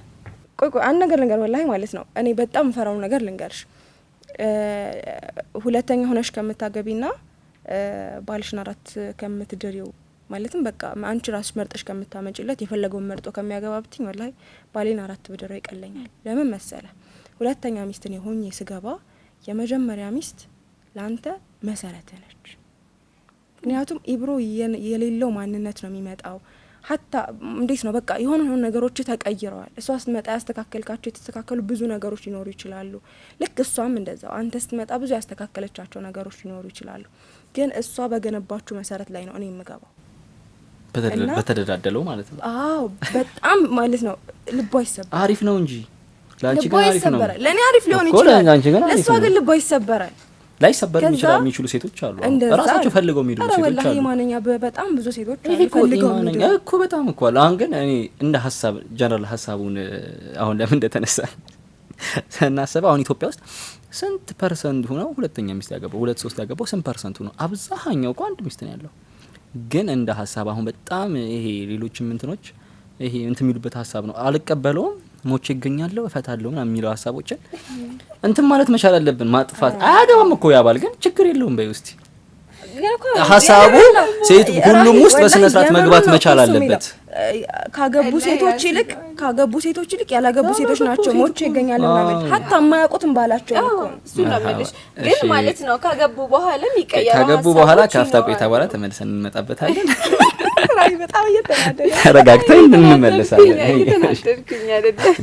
ቆይ ቆይ አንድ ነገር ልንገር፣ ወላሂ ማለት ነው እኔ በጣም ፈራው ነገር ልንገርሽ። ሁለተኛ ሆነሽ ከምታገቢና ባልሽን አራት ከምትድሪው፣ ማለትም በቃ አንቺ ራስሽ መርጠሽ ከምታመጪለት የፈለገውን መርጦ ከሚያገባ ብትኝ ወላሂ ባሌን አራት ብድረው ይቀለኛል። ለምን መሰለ? ሁለተኛ ሚስት እኔ ሆኜ ስገባ የመጀመሪያ ሚስት ለአንተ መሰረት ነች። ምክንያቱም ኢብሮ የሌለው ማንነት ነው የሚመጣው። ሀታ እንዴት ነው በቃ የሆኑ የሆኑ ነገሮች ተቀይረዋል። እሷ ስትመጣ ያስተካከልካቸው የተስተካከሉ ብዙ ነገሮች ሊኖሩ ይችላሉ። ልክ እሷም እንደዛው አንተ ስትመጣ ብዙ ያስተካከለቻቸው ነገሮች ሊኖሩ ይችላሉ። ግን እሷ በገነባችሁ መሰረት ላይ ነው እኔ የምገባው። እና በተደላደለው ማለት ነው። አዎ በጣም ማለት ነው ልቧ ይሰበራል። አሪፍ ነው እንጂ ለአንቺ ልቧ ግን አሪፍ ነው። ይሰበራል። ለእኔ አሪፍ ሊሆን እኮ ይችላል፣ ለአንቺ ግን አሪፍ ለእሷ ነው። ግን ልቧ ይሰበራል። ላይሰበር ከዛ የሚችሉ ሴቶች አሉ። አሁን እንደዛ ራሳቸው ፈልገው የሚድሩ ኧረ ሴቶች ወላሂ አሉ። ማነኛ በጣም ብዙ ሴቶች ይሄ አሉ እኮ ፈልገው ኢማነኛ የሚድሩ። እኮ በጣም እኮ አለ። አሁን ግን እኔ እንደ ሀሳብ ጀነራል ሀሳቡን አሁን ለምን እንደተነሳ ስናስበው አሁን ኢትዮጵያ ውስጥ ስንት percent ሆነው ሁለተኛ ሚስት ያገባው፣ ሁለት ሶስት ያገባው ስንት percent ኡ ነው? አብዛኛው እኮ አንድ ሚስት ነው ያለው። ግን እንደ ሀሳብ አሁን በጣም ይሄ ሌሎችም እንትኖች ይሄ እንትን የሚሉበት ሀሳብ ነው። አልቀበለውም፣ ሞቼ እገኛለሁ፣ እፈታለሁ ምናምን የሚለው ሀሳቦችን እንትን ማለት መቻል አለብን። ማጥፋት አያገባም እኮ ያባል ግን ችግር የለውም በይ ውስጥ ሀሳቡ ሴት ሁሉም ውስጥ በስነ ስርዓት መግባት መቻል አለበት። ካገቡ ሴቶች ይልቅ ያላገቡ ሴቶች ናቸው ሞቼ ይገኛል ምናምን ሀታ የማያውቁትም ባላቸው እኮ ነው። እሱ ነው የምልሽ። ግን ማለት ነው ካገቡ በኋላ የሚቀየሩ ካገቡ በኋላ ከአፍታ ቆይታ በኋላ ተመልሰን እንመጣበታለን። ራይ በጣም እየተናደደ ተረጋግተን እንመለሳለን። እየተናደድኩኝ አይደለም።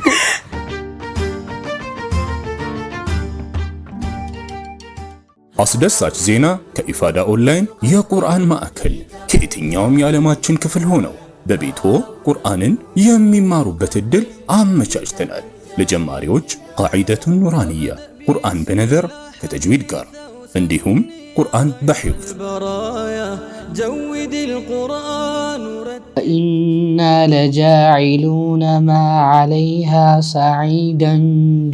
አስደሳች ዜና ከኢፋዳ ኦንላይን የቁርአን ማዕከል። ከየትኛውም የዓለማችን ክፍል ሆነው በቤትዎ ቁርአንን የሚማሩበት ዕድል አመቻችተናል። ለጀማሪዎች ቃዒደቱን ኑራንያ፣ ቁርአን በነዘር ከተጅዊድ ጋር፣ እንዲሁም ቁርአን በሒፍዝ። البرايا جود القرآن. وإنا لجاعلون ما عليها صعيدا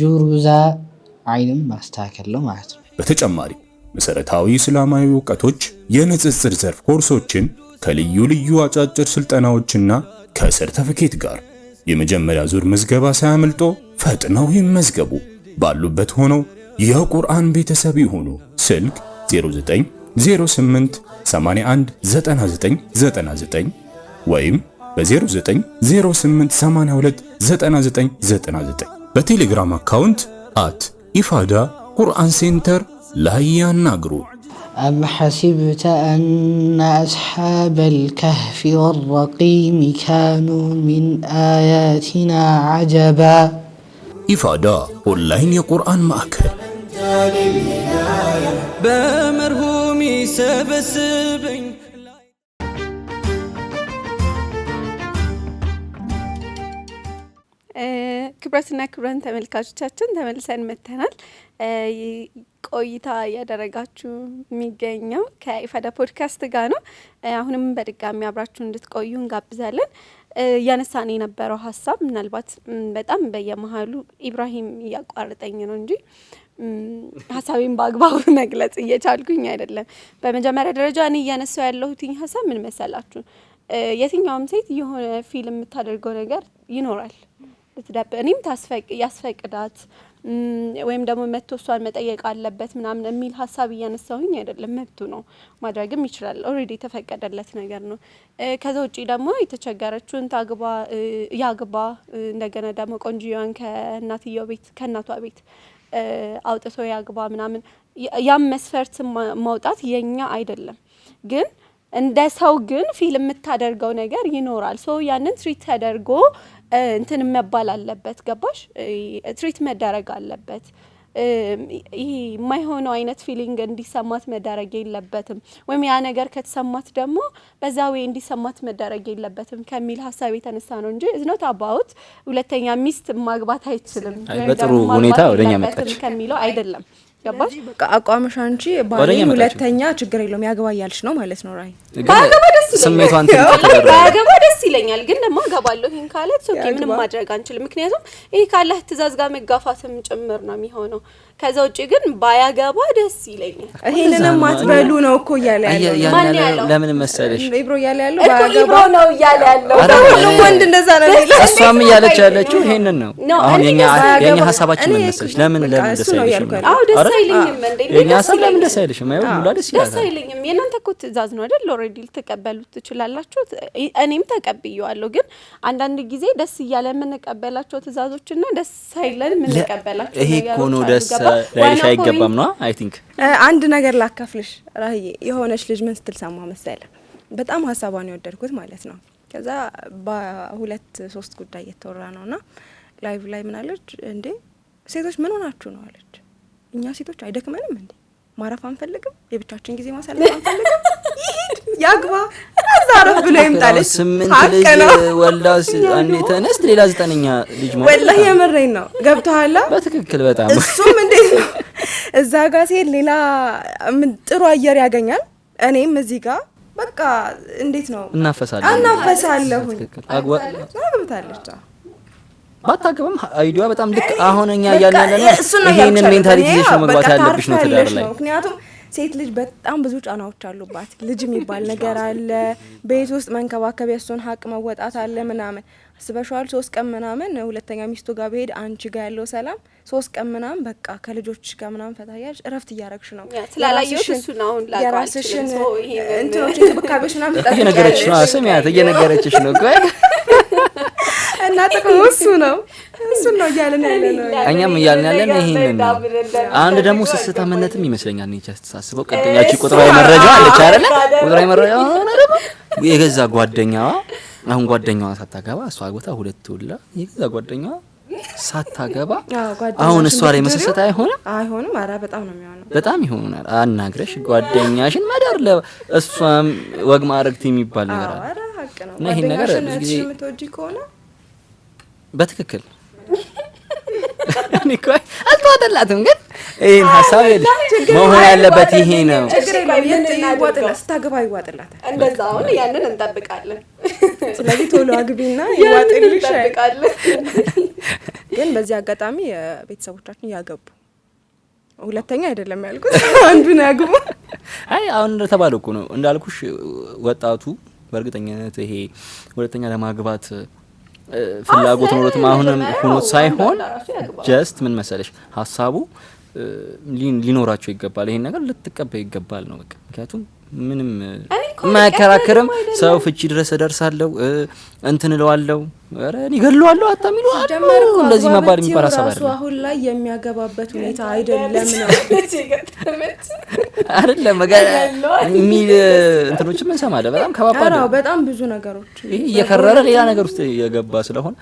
جرزا አይንም ማስተካከል ነው ማለት ነው። በተጨማሪ መሰረታዊ እስላማዊ እውቀቶች፣ የንጽጽር ዘርፍ ኮርሶችን ከልዩ ልዩ አጫጭር ስልጠናዎችና ከሰርተፊኬት ጋር። የመጀመሪያ ዙር ምዝገባ ሳያመልጦ ፈጥነው ይመዝገቡ። ባሉበት ሆነው የቁርአን ቤተሰብ ይሁኑ። ስልክ 09 08 81 99 99 ወይም በ09 08 82 99 99 በቴሌግራም account @ኢፋዳ ቁርአን center ላይ ያናግሩ። أم حسبت أن أصحاب الكهف والرقيم كانوا من آياتنا عجبا። ኢፋዳ ኦንላይን የቁርአን ማዕከል። በመርሁም ሰበስበኝ። ክቡራትና ክቡራን ተመልካቾቻችን፣ ተመልሰን መጥተናል። ቆይታ እያደረጋችሁ የሚገኘው ከኢፋዳ ፖድካስት ጋር ነው። አሁንም በድጋሚ አብራችሁ እንድትቆዩ እንጋብዛለን። እያነሳን የነበረው ሀሳብ ምናልባት በጣም በየመሀሉ ኢብራሂም እያቋረጠኝ ነው እንጂ ሀሳቤን በአግባቡ መግለጽ እየቻልኩኝ አይደለም። በመጀመሪያ ደረጃ እኔ እያነሳው ያለሁትኝ ሀሳብ ምን መሰላችሁ? የትኛውም ሴት የሆነ feel የምታደርገው ነገር ይኖራል፣ ልትደብቅ እኔም ያስፈቅዳት ወይም ደግሞ መጥቶ እሷን መጠየቅ አለበት ምናምን የሚል ሀሳብ እያነሳሁኝ አይደለም። መብቱ ነው፣ ማድረግም ይችላል። Already የተፈቀደለት ነገር ነው። ከዛ ውጪ ደግሞ የተቸገረችውን ታግባ ያግባ፣ እንደገና ደግሞ ቆንጂዋን ከእናትየው ቤት፣ ከእናቷ ቤት አውጥቶ ያግባ ምናምን፣ ያም መስፈርት ማውጣት የኛ አይደለም። ግን እንደ ሰው ግን feel የምታደርገው ነገር ይኖራል። So ያንን treat ተደርጎ እንትን መባል አለበት። ገባሽ? Treat መደረግ አለበት። ይሄ የማይሆነው አይነት feeling እንዲሰማት መደረግ የለበትም። ወይም ያ ነገር ከተሰማት ደግሞ በዛ way እንዲሰማት መደረግ የለበትም ከሚል ሀሳብ የተነሳ ነው እንጂ it's not about ሁለተኛ ሚስት ማግባት አይችልም ወይም በጥሩ ደግሞ ማግባት ሁኔታ ወደኛ የለበትም መጣች። ከሚለው አይደለም። ገባሽ? በቃ አቋምሽ አንቺ ወደኛ ባሌን መጣች። ሁለተኛ ችግር የለውም ያግባ እያልሽ ነው ማለት ነው ራይ? ባያገባ ደስ ይለኛል። ስሜቷን እንትን ተደረገ። ባያገባ ደስ ይለኛል። ግን ደግሞ አገባለሁ ይሄን ካለ okay፣ ምንም ያግባ። ማድረግ አንችልም። ምክንያቱም ይሄ ካለህ ትእዛዝ ጋር መጋፋትም ጭምር ነው የሚሆነው። ከዛ ውጭ ግን ባያገባ ደስ ይለኛል። ይሄንንም አትበሉ ነው እኮ እያለ ያለው። ማን ያለው? ለምን መሰለሽ? ኢብሮ እያለ ያለው እኮ ባያገባ ኢብሮ ነው እያለ ያለው። አረ፣ ሁሉም ወንድ እንደዛ ነው የሚለው። እሷም እያለች ያለችው ይሄንን ነው። ነው፣ አሁን እኔ የኛ ደስ የኛ ባያገባ- ሀሳባችን ምን እኔ መሰለሽ? ለምን በቃ ለምን እሱ ደስ ነው አይልሽም? እያልኩ ያለው። አዎ ደስ አረ? አይለኝም እንዴ? የኛ ደስ ሀሳብ ለምን ይለኛል። ደስ አይልሽም? አይው ሙላ ደስ ደስ ይላታል። አይለኝም። የእናንተ እኮ ትእዛዝ ነው አይደል? Already ልትቀበሉት ትችላላችሁ። እኔም ተቀብዬዋለሁ። ግን አንዳንድ ጊዜ ደስ እያለ የምንቀበላቸው ትእዛዞችና ደስ ሳይለን የምንቀበላቸው ይሄ እኮ ነው ነገሮች አሉ። ደስ ገባ? ላይልሽ ዋናው አይገባም point ነው I think። አንድ ነገር ላካፍልሽ ራህዬ። የሆነች ልጅ ምን ስትል ሰማ መሰለ? በጣም ሀሳቧን የወደድኩት ማለት ነው። ከዛ በሁለት ሶስት ጉዳይ እየተወራ ነው ና live ላይ ምን አለች? እንዴ ሴቶች ምን ሆናችሁ ነው አለች። እኛ ሴቶች አይደክመንም እንዴ? ማረፍ አንፈልግም? የብቻችን ጊዜ ማሳለፍ አንፈልግም? ይሂድ ያግባ፣ እዛ አረፍ ብሎ ይምጣለች። 8 ሀቅ ልጅ ነው። ወልዳ አንዴ ተነስት ሌላ 9ኛ ልጅ መውለድ ወላሂ የምሬን ነው። ገብቶሃል? በትክክል በጣም። እሱም እንዴት ነው እዛ ጋር ሲሄድ ሌላ ምን ጥሩ አየር ያገኛል። እኔም እዚህ ጋር በቃ እንዴት ነው እናፈሳለን እናፈሳለሁኝ። በትክክል አግብታለች። አዎ። ባታገባም idea ዋ በጣም ልክ አሁን እኛ እያልን ያለ ነው። እሱን ነው ይሄንን እያልኩሽ ያለሁት። mentality እኔ ይዘሽ ነው መግባት በቃ ያለብሽ ነው ትዳር ታርፊያለሽ ላይ። ነው። ምክንያቱም ሴት ልጅ በጣም ብዙ ጫናዎች አሉባት። ልጅ የሚባል ነገር አለ፣ ቤት ውስጥ መንከባከብ፣ የእሱን ሀቅ መወጣት አለ ምናምን። አስበሽዋል? 3 ቀን ምናምን ሁለተኛ ሚስቱ ጋር ብሄድ አንቺ ጋር ያለው ሰላም 3 ቀን ምናምን በቃ ከልጆች ጋር ምናምን ፈታ እያልሽ እረፍት እያረግሽ ነው። ስላላየሁት እሱን አሁን ላውቀው የራስሽን አልችልም። So ይሄንን እንትኖች እንክብካቤዎች ምናምን እየነገረችሽ ነው። ትጠብቂያለሽ። ስሚያት፣ እየነገረችሽ ነው። ቆይ እና ጥቅሙ እሱ ነው። እሱን ነው እያልን ያለ ነው። እኛም እያልን ያለን ይሄንን ነው። አንድ ደግሞ ስስታምነትም ይመስለኛል። እኔ just ሳስበው ቅድም ያቺ ቁጥራዊ መረጃ አለች አይደለ? ቁጥራዊ መረጃ ሆነ ደግሞ የገዛ ጓደኛዋ፣ አሁን ጓደኛዋ ሳታገባ እሷ አግብታ ሁለት ወልዳ የገዛ ጓደኛዋ ሳታገባ አዎ፣ ጓደኛሽን አሁን እሷ ላይ ብትድሪው መሰሰት አይሆንም? አይሆንም። ኧረ በጣም ነው የሚሆነው። በጣም ይሆናል። አናግረሽ ጓደኛሽን መዳር ለእሷም ወግ ማዕረግት የሚባል ነገር አዎ፣ አለ። ኧረ ሀቅ ነው። እና ይሄን ነገር ጓደኛሽን ብዙ ጊዜ እህትሽን የምትወጂ ከሆነ በትክክል እኔ እኮ አልተዋጠላትም፣ ግን ይሄን ሀሳብ ይኸውልሽ መሆን ያለበት ይሄ ነው። ችግር እሺ፣ ቆይ የለውም። ምን እናድርገው? ይዋጥላት፣ ስታገባ ይዋጥላታል። እንደዛ አሁን ያንን እንጠብቃለን። ስለዚህ ቶሎ አግቢና ያንን ይዋጥልሻል። እንጠብቃለን። ግን በዚህ አጋጣሚ ቤተሰቦቻችን ያገቡ፣ ሁለተኛ አይደለም ያልኩት፣ አንዱን ያግቡ። አይ፣ አሁን እንደተባለው እኮ ነው እንዳልኩሽ፣ ወጣቱ በእርግጠኝነት ይሄ ሁለተኛ ለማግባት ፍላጎት ኖሮትም አሁንም ሆኖት ሳይሆን just ምን መሰለሽ ሀሳቡ ሊኖራቸው ይገባል። ይሄን ነገር ልትቀበይ ይገባል ነው በቃ። ምክንያቱም ምንም እኔ እኮ የማያከራክርም አይደለም። ሰው ፍቺ ድረስ እደርሳለሁ፣ እንትን እለዋለሁ፣ ኧረ እኔ እገለዋለሁ አታ የሚሉ አሉ። ሲጀመር እኮ እንደዚህ አግባ መባል ብትይው የሚባል ሀሳብ ራሱ አይደለም። አሁን ላይ የሚያገባበት ሁኔታ አይደለም ነው። አይደለም በቃ የሚል እንትኖችም እንሰማለን። በጣም ከባባድ ኧረ ነው። በጣም ብዙ ነገሮች ይሄ እየከረረ ሌላ ነገር ውስጥ የገባ ስለሆነ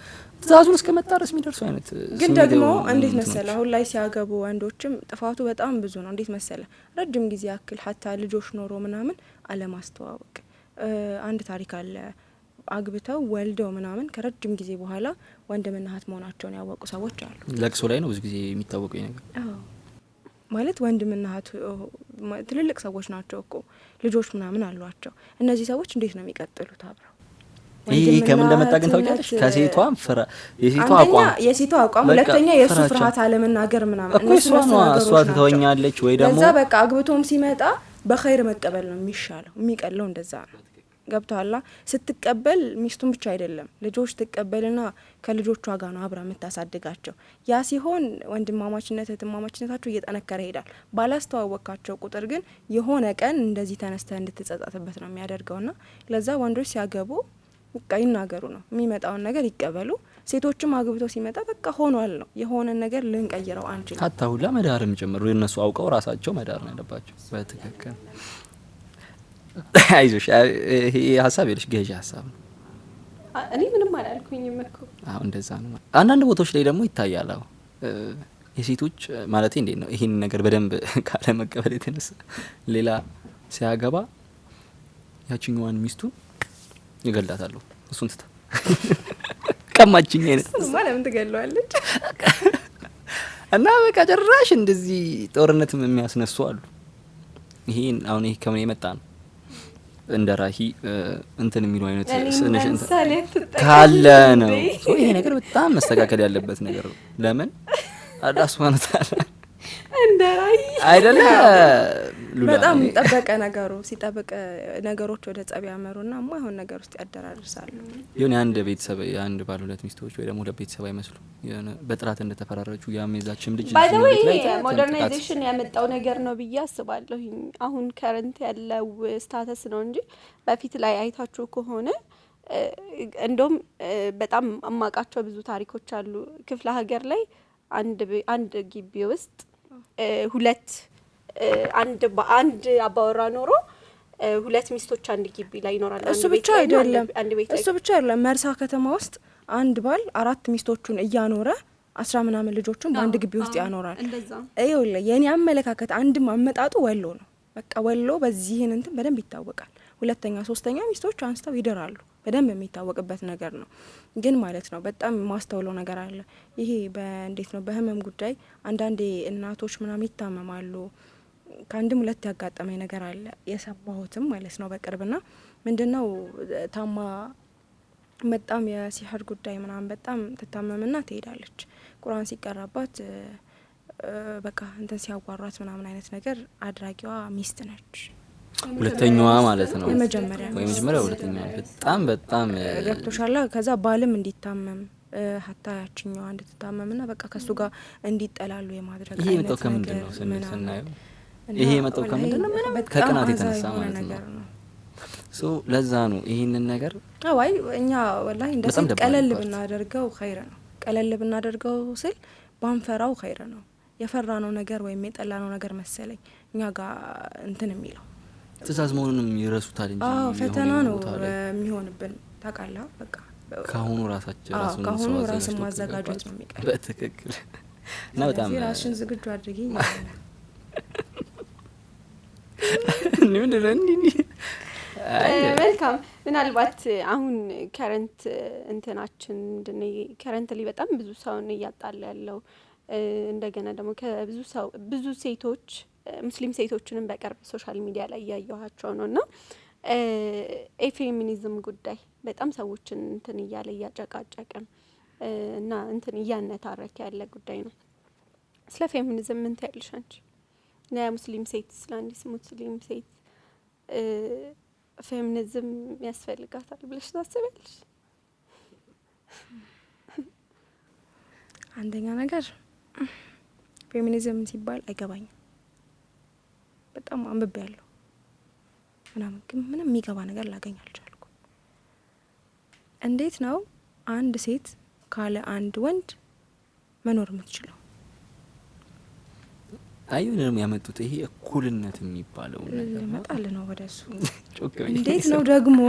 ትእዛዙን እስከ መጣረስ የሚደርሱ አይነት ግን ስሜት ደግሞ የሆኑ እንዴት እንትኖች። መሰለ አሁን ላይ ሲያገቡ ወንዶችም ጥፋቱ በጣም ብዙ ነው። እንዴት መሰለ ረጅም ጊዜ ያክል ሀታ ልጆች ኖሮ ምናምን አለማስተዋወቅ። አንድ ታሪክ አለ። አግብተው ወልደው ምናምን ከረጅም ጊዜ በኋላ ወንድምና እህት መሆናቸውን ያወቁ ሰዎች አሉ። ለቅሶ ላይ ነው ብዙ ጊዜ የሚታወቀው ይሄ ነገር። አዎ፣ ማለት ወንድምና እህት ትልልቅ ሰዎች ናቸው እኮ፣ ልጆች ምናምን አሏቸው። እነዚህ ሰዎች እንዴት ነው የሚቀጥሉት አብረው? ይህ ከምን እንደመጣ ግን ታውቂያለሽ? ወንድምና ከሴቷ ፍራ የሴቷ አንደኛ አቋም የሴቷ አቋም፣ በቃ ሁለተኛ የእሱ ፍራቻ። ፍርሃት አለመናገር ምናምን እኮ እነሱ እሷ እነሱ ነዋ፣ ነገሮች እሷ ናቸው። ትተወኛለች ወይ ደግሞ ለዛ በቃ አግብቶም ሲመጣ በኸይር መቀበል ነው የሚሻለው፣ የሚቀለው እንደዛ ነው። ገብቶሃል? ስትቀበል ሚስቱን ብቻ አይደለም ልጆች ትቀበልና ከልጆቿ ጋር ነው አብራ የምታሳድጋቸው። ያ ሲሆን ወንድማማችነት እህትማማችነታቸው እየጠነከረ ይሄዳል። ባላስተዋወቅካቸው ቁጥር ግን የሆነ ቀን እንደዚህ ተነስተህ እንድትጸጸትበት ነው የሚያደርገውና ለዛ ወንዶች ሲያገቡ በቃ ይናገሩ ነው፣ የሚመጣውን ነገር ይቀበሉ። ሴቶችም አግብተው ሲመጣ በቃ ሆኗል ነው፣ የሆነን ነገር ልንቀይረው አንችልም። ሀታ ሁላ መዳርም ጭምር እነሱ አውቀው ራሳቸው መዳር ነው ያለባቸው። በትክክል አይዞሽ፣ ይሄ ሀሳብ የለሽ ገዢ ሀሳብ ነው። እኔ ምንም አላልኩኝም እኮ። አዎ፣ እንደዛ ነው። አንዳንድ ቦታዎች ላይ ደግሞ ይታያል። አዎ፣ የሴቶች ማለት እንዴት ነው ይሄን ነገር በደንብ ካለመቀበል የተነሳ ሌላ ሲያገባ ያችኛዋን ሚስቱን ይገላታለሁ፣ እሱን ትታ ቀማችኝ አይነት እሱንማ ለምን ትገለዋለች? እና በቃ ጭራሽ እንደዚህ ጦርነትም የሚያስነሱ አሉ። ይሄን አሁን ይሄ ከምን የመጣ ነው? እንደ ራሂ እንትን የሚሉ አይነት እኔ ስንሽ እንትን ለምሳሌ አትጠቀም ካለ ነው። እንዴ? So ይሄ ነገር በጣም መስተካከል ያለበት ነገር ነው። ለምን አላህ ሱብሃነሁ ወተዓላ እንደ ራይ አይደለ ሉላ? በጣም ጠበቀ ነገሩ። ሲጠብቅ ነገሮች ወደ ጸብ ያመሩና የማይሆን ነገር ውስጥ ያደራርሳሉ። የሆነ የአንድ ቤተሰብ፣ የአንድ ባል ሁለት ሚስቶች ወይ ደግሞ ሁለት ቤተሰብ አይመስሉ፣ የሆነ በጥራት እንደተፈራረጁ ያም የዛችም ልጅ By the way ቤት ላይ ይሄ ጥቃት modernization ያመጣው ነገር ነው ብዬ አስባለሁኝ። አሁን current ያለው status ነው እንጂ በፊት ላይ አይታችሁ ከሆነ እንደውም በጣም እማቃቸው ብዙ ታሪኮች አሉ። ክፍለ ሀገር ላይ አንድ ግቢ ውስጥ ሁለት አንድ በአንድ አባወራ ኖሮ ሁለት ሚስቶች አንድ ግቢ ላይ ይኖራል። እሱ አንድ ቤት ብቻ ላይ እና አይደለም። አንድ ቤት ላይ እሱ ብቻ አይደለም። መርሳ ከተማ ውስጥ አንድ ባል አራት ሚስቶቹን እያኖረ 10 ምናምን ልጆቹን በአንድ ግቢ ውስጥ ያኖራል። እንደዛ። ይኸውልህ የኔ አመለካከት አንድም አመጣጡ ወሎ ነው። በቃ ወሎ በዚህን እንትን በደንብ ይታወቃል። ሁለተኛ ሶስተኛ ሚስቶች አንስተው ይድራሉ። በደንብ የሚታወቅበት ነገር ነው። ግን ማለት ነው በጣም የማስተውለው ነገር አለ። ይሄ በእንዴት ነው በህመም ጉዳይ አንዳንዴ እናቶች ምናምን ይታመማሉ። ከአንድም ሁለት ያጋጠመኝ ነገር አለ የሰማሁትም ማለት ነው በቅርብና ምንድነው ታማ በጣም የሲህር ጉዳይ ምናምን በጣም ትታመምና ትሄዳለች። ቁርአን ሲቀራባት በቃ እንትን ሲያዋሯት ምናምን አይነት ነገር አድራጊዋ ሚስት ነች። ሁለተኛዋ ማለት ነው። የመጀመሪያ ወይ መጀመሪያ ሁለተኛዋ በጣም በጣም ገብቶሻላ። ከዛ ባልም እንዲታመም ሀታ ያችኛዋ እንድትታመምና በቃ ከሱ ጋር እንዲጠላሉ የማድረግ ይሄ የመጣው ከምንድን ነው ስናየው፣ ይሄ የመጣው ከምንድን ነው? ምንም ከቅናት የተነሳ ማለት ነው። So ለዛ ነው ይሄንን ነገር አይ እኛ ወላሂ እንደ ሴት ቀለል ብናደርገው ኸይር ነው። ቀለል ብናደርገው ስል ባንፈራው ኸይር ነው። የፈራነው ነገር ወይም የጠላነው ነገር መሰለኝ እኛ ጋር እንትን የሚለው ትእዛዝ መሆኑንም ይረሱታል እንጂ አዎ ፈተና ነው የሚሆንብን ታውቃለህ። በቃ ካሁኑ ራሳቸው ራሱን ካሁኑ ራስን ማዘጋጀት ነው የሚቀር በትክክል እና በጣም ራስሽን ዝግጁ አድርጊ። መልካም። ምናልባት አሁን current እንትናችን ምንድነው currently በጣም ብዙ ሰውን እያጣላ ያለው እንደገና ደግሞ ከብዙ ሰው ብዙ ሴቶች ሙስሊም ሴቶችንም በቅርብ social media ላይ እያየኋቸው ነውና የፌሚኒዝም ጉዳይ በጣም ሰዎችን እንትን እያለ እያጨቃጨቀ እና እንትን እያነታረከ ያለ ጉዳይ ነው። ስለ ፌሚኒዝም ምን ትያለሽ አንቺ? ለሙስሊም ሴት ስለ አንዲት ሙስሊም ሴት ፌሚኒዝም ያስፈልጋታል ብለሽ ታስቢያለሽ? አንደኛ ነገር ፌሚኒዝም ሲባል አይገባኝም። በጣም አንብቤያለሁ ምናምን ግን ምንም የሚገባ ነገር ላገኝ አልቻልኩም። እንዴት ነው አንድ ሴት ካለ አንድ ወንድ መኖር የምትችለው? አይሁንም ያመጡት ይሄ እኩልነት የሚባለው ነገር ልመጣል ነው ወደሱ። እንዴት ነው ደግሞ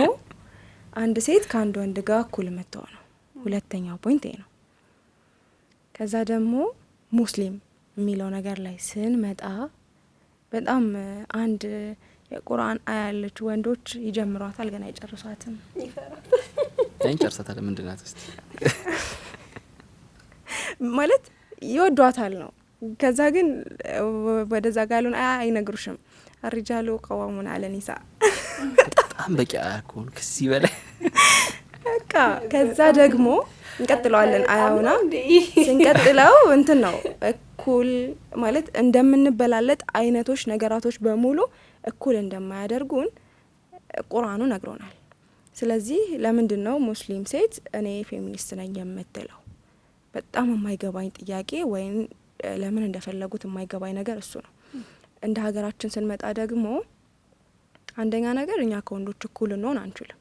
አንድ ሴት ከአንድ ወንድ ጋር እኩል የምትሆነው? ሁለተኛው point ይሄ ነው። ከዛ ደግሞ ሙስሊም የሚለው ነገር ላይ ስንመጣ በጣም አንድ የቁርአን አያ አለች፣ ወንዶች ይጀምሯታል ግን አይጨርሷትም። እንጨርሳታለን። ምንድን ናት እስቲ? ማለት ይወዷታል ነው። ከዛ ግን ወደዛ ጋር ያለውን አያ አይነግሩሽም። الرجال قوامون على النساء። በጣም በቂ አያ እኮ ነው ከዚህ በላይ በቃ። ከዛ ደግሞ እንቀጥለዋለን አያውና ስንቀጥለው እንትን ነው እኩል ማለት እንደምንበላለጥ አይነቶች ነገራቶች በሙሉ እኩል እንደማያደርጉን ቁርአኑ ነግሮናል። ስለዚህ ለምንድን ነው ሙስሊም ሴት እኔ ፌሚኒስት ነኝ የምትለው? በጣም የማይገባኝ ጥያቄ ወይም ለምን እንደፈለጉት የማይገባኝ ነገር እሱ ነው። እንደ ሀገራችን ስንመጣ ደግሞ አንደኛ ነገር እኛ ከወንዶች እኩል እንሆን አንችልም።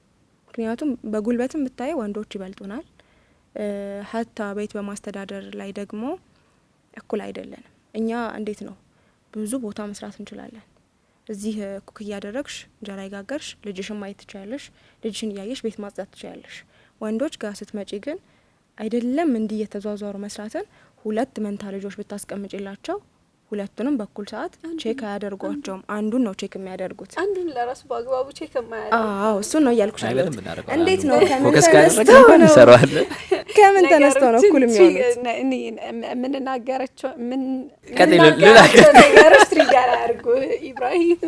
ምክንያቱም በጉልበትም ብታይ ወንዶች ይበልጡናል። ሀታ ቤት በማስተዳደር ላይ ደግሞ እኩል አይደለንም። እኛ እንዴት ነው ብዙ ቦታ መስራት እንችላለን። እዚህ cook እያደረግሽ እንጀራ ይጋገርሽ ልጅሽን ማየት ትችያለሽ፣ ልጅሽን እያየሽ ቤት ማጽዳት ትችያለሽ። ወንዶች ጋር ስትመጪ ግን አይደለም እንዲህ እየተዟዟሩ መስራትን ሁለት መንታ ልጆች ብታስቀምጪላቸው ሁለቱንም በኩል ሰዓት check አያደርጓቸውም። አንዱን ነው check የሚያደርጉት። አንዱን ለራሱ በአግባቡ check የማያደርጉ። አዎ እሱን ነው እያልኩሽ ያለሁት። እንዴት ነው ከምን ተነስተው ነው እኩል የሚሆኑት? የምንናገራቸው ነገሮች trigger አያርጉ ኢብራሂም።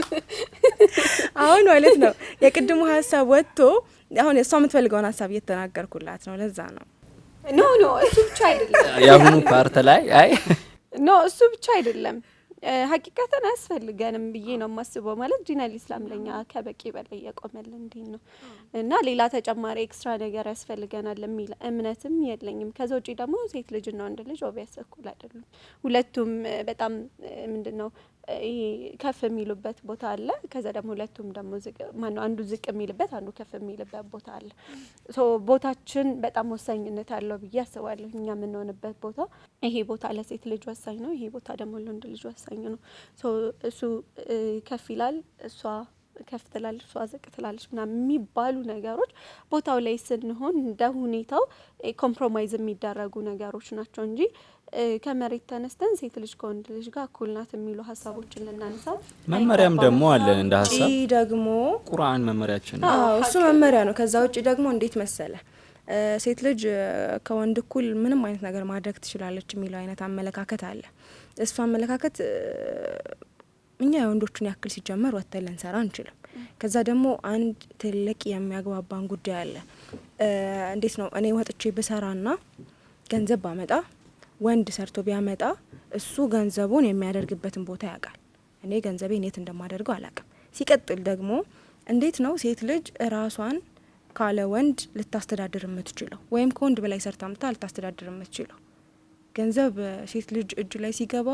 አሁን ማለት ነው የቅድሙ ሀሳብ ወጥቶ አሁን እሷ የምትፈልገውን ሀሳብ እየተናገርኩላት ነው። ለዛ ነው No no እሱ ብቻ አይደለም የአሁኑ part ላይ አይ No እሱ ብቻ አይደለም። ሀቂቀተን አያስፈልገንም ብዬ ነው የማስበው። ማለት ዲን አልኢስላም ለኛ ከበቂ በላይ የቆመልን ዲን ነው እና ሌላ ተጨማሪ extra ነገር ያስፈልገናል የሚል እምነትም የለኝም። ከዛ ውጪ ደግሞ ሴት ልጅና ወንድ ልጅ obvious እኩል አይደሉም። ሁለቱም በጣም ምንድነው ይሄ ከፍ የሚሉበት ቦታ አለ። ከዛ ደግሞ ሁለቱም ደግሞ ዝቅ ማነው አንዱ ዝቅ የሚልበት አንዱ ከፍ የሚልበት ቦታ አለ። So ቦታችን በጣም ወሳኝነት አለው ብዬ አስባለሁ። እኛ የምንሆንበት ቦታ ይሄ ቦታ ለሴት ልጅ ወሳኝ ነው፣ ይሄ ቦታ ደግሞ ለወንድ ልጅ ወሳኝ ነው። So እሱ ከፍ ይላል፣ እሷ ከፍ ትላለች፣ እሷ ዝቅ ትላለች ምናምን የሚባሉ ነገሮች ቦታው ላይ ስንሆን እንደ ሁኔታው compromise የሚደረጉ ነገሮች ናቸው እንጂ ከመሬት ተነስተን ሴት ልጅ ከወንድ ልጅ ጋር እኩል ናት የሚሉ ሀሳቦችን ልናነሳ መመሪያም ደግሞ አለን እንደ ሀሳብ ደግሞ ቁርአን መመሪያችን ነው። አዎ እሱ መመሪያ ነው። ከዛ ውጪ ደግሞ እንዴት መሰለ ሴት ልጅ ከወንድ እኩል ምንም አይነት ነገር ማድረግ ትችላለች የሚለው አይነት አመለካከት አለ። እሱ አመለካከት እኛ የወንዶቹን ያክል ሲጀመር ወጥተን ልንሰራ አንችልም። ከዛ ደግሞ አንድ ትልቅ የሚያግባባን ጉዳይ አለ። እንዴት ነው እኔ ወጥቼ ብሰራና ገንዘብ ባመጣ ወንድ ሰርቶ ቢያመጣ እሱ ገንዘቡን የሚያደርግበትን ቦታ ያውቃል። እኔ ገንዘቤን የት እንደማደርገው አላውቅም። ሲቀጥል ደግሞ እንዴት ነው ሴት ልጅ ራሷን ካለ ወንድ ልታስተዳድር የምትችለው ወይም ከወንድ በላይ ሰርታ አምጥታ ልታስተዳድር የምትችለው? ገንዘብ ሴት ልጅ እጅ ላይ ሲገባ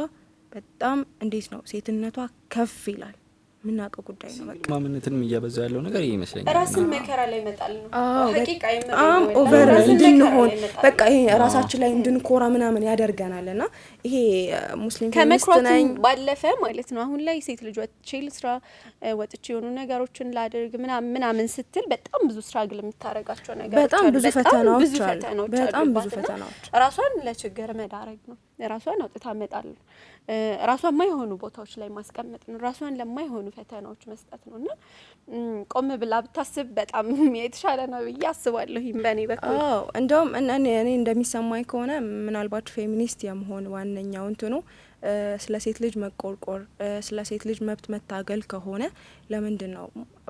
በጣም እንዴት ነው ሴትነቷ ከፍ ይላል። የምናውቀው ጉዳይ ነው። በቃ mom ነትንም እያበዛ ያለው ነገር ይሄ ይመስለኛል። ራስን መከራ ላይ መጣል ነው። አዎ ሀቂቃ በጣም over እንድንሆን በቃ ይሄ ራሳችን ላይ እንድንኮራ ምናምን ያደርገናል። እና ይሄ ሙስሊም ፌሚኒስት ከመኩራትም ነኝ ባለፈ ማለት ነው። አሁን ላይ ሴት ልጅ ወጥቼ ልስራ፣ ወጥቼ የሆኑ ነገሮችን ላድርግ ምናምን ምናምን ስትል በጣም ብዙ struggle የምታደርጋቸው ነገሮች በጣም አሉ። ብዙ በጣም ፈተናዎች ብዙ አሉ። ፈተናዎች በጣም ብዙ አሉባት እና ፈተናዎች። ራሷን ለችግር መዳረግ ነው። ራሷን አውጥታ መጣል ነው። ራሷን ማይሆኑ ቦታዎች ላይ ማስቀመጥ ነው። ራሷን ለማይሆኑ ፈተናዎች መስጠት ነው። እና ቆም ብላ ብታስብ በጣም የተሻለ ነው ብዬ አስባለሁ በእኔ በኩል። አዎ፣ እንደውም እኔ እንደሚሰማኝ ከሆነ ምናልባት ፌሚኒስት የመሆን ዋነኛው እንትኑ ስለ ሴት ልጅ መቆርቆር፣ ስለ ሴት ልጅ መብት መታገል ከሆነ ለምንድን ነው፣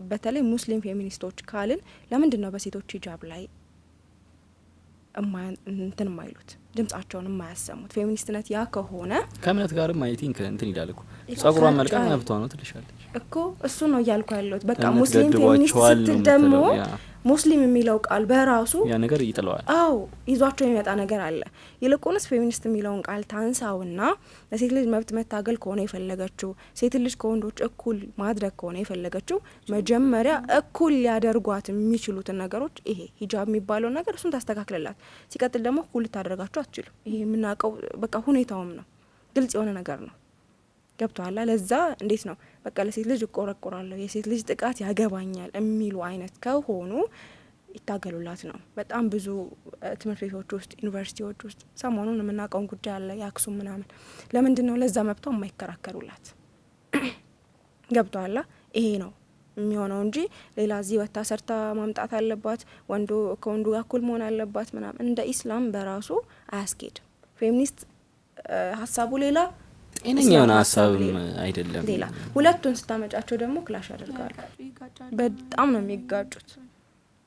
በተለይ ሙስሊም ፌሚኒስቶች ካልን፣ ለምንድን ነው በሴቶች ሂጃብ ላይ እንትን የማይሉት፣ ድምጻቸውን የማያሰሙት? ፌሚኒስትነት ያ ከሆነ ከእምነት ጋርም I think እንትን ይላል እኮ፣ ጸጉሯን መልቀቅ ይጋጫል። መብቷ ነው ትልሻለች። እኮ እሱ ነው እያልኩ ያለሁት። በቃ እምነት ሙስሊም ፌሚኒስት ገድቧቸዋል ነው ስትል ደግሞ የምትለው፣ ያ ሙስሊም የሚለው ቃል በራሱ ያ ነገር ይጥለዋል። አዎ፣ ይዟቸው የሚመጣ ነገር አለ። ይልቁንስ ፌሚኒስት የሚለውን ቃል ታንሳውና ለሴት ልጅ መብት መታገል ከሆነ የፈለገችው፣ ሴት ልጅ ከወንዶች እኩል ማድረግ ከሆነ የፈለገችው፣ መጀመሪያ እኩል ሊያደርጓት የሚችሉትን ነገሮች፣ ይሄ ሂጃብ የሚባለውን ነገር እሱን ታስተካክልላት። ሲቀጥል ደግሞ እኩል ልታደርጋቸው አትችልም። ይሄ የምናውቀው በቃ ሁኔታውም ነው፣ ግልጽ የሆነ ነገር ነው። ገብቶሃል? ለዛ እንዴት ነው በቃ ለሴት ልጅ እቆረቆራለሁ፣ የሴት ልጅ ጥቃት ያገባኛል የሚሉ አይነት ከሆኑ ይታገሉላት ነው። በጣም ብዙ ትምህርት ቤቶች ውስጥ፣ ዩኒቨርሲቲዎች ውስጥ ሰሞኑን የምናውቀውን ጉዳይ አለ፣ የአክሱም ምናምን። ለምንድን ነው ለዛ መብቷ የማይከራከሩላት? ገብቶሃል? ይሄ ነው የሚሆነው እንጂ ሌላ እዚህ ወታ ሰርታ ማምጣት አለባት፣ ወንዱ ከወንዱ ጋር እኩል መሆን አለባት ምናምን እንደ ኢስላም በራሱ አያስኬድም። ፌሚኒስት ሀሳቡ ሌላ፣ ጤነኛ የሆነ ኢስላም ሀሳብ ሀሳብም ሌላ አይደለም። ሌላ ሁለቱን ስታመጫቸው ደግሞ clash ያደርጋሉ። በጣም ነው የሚጋጩት።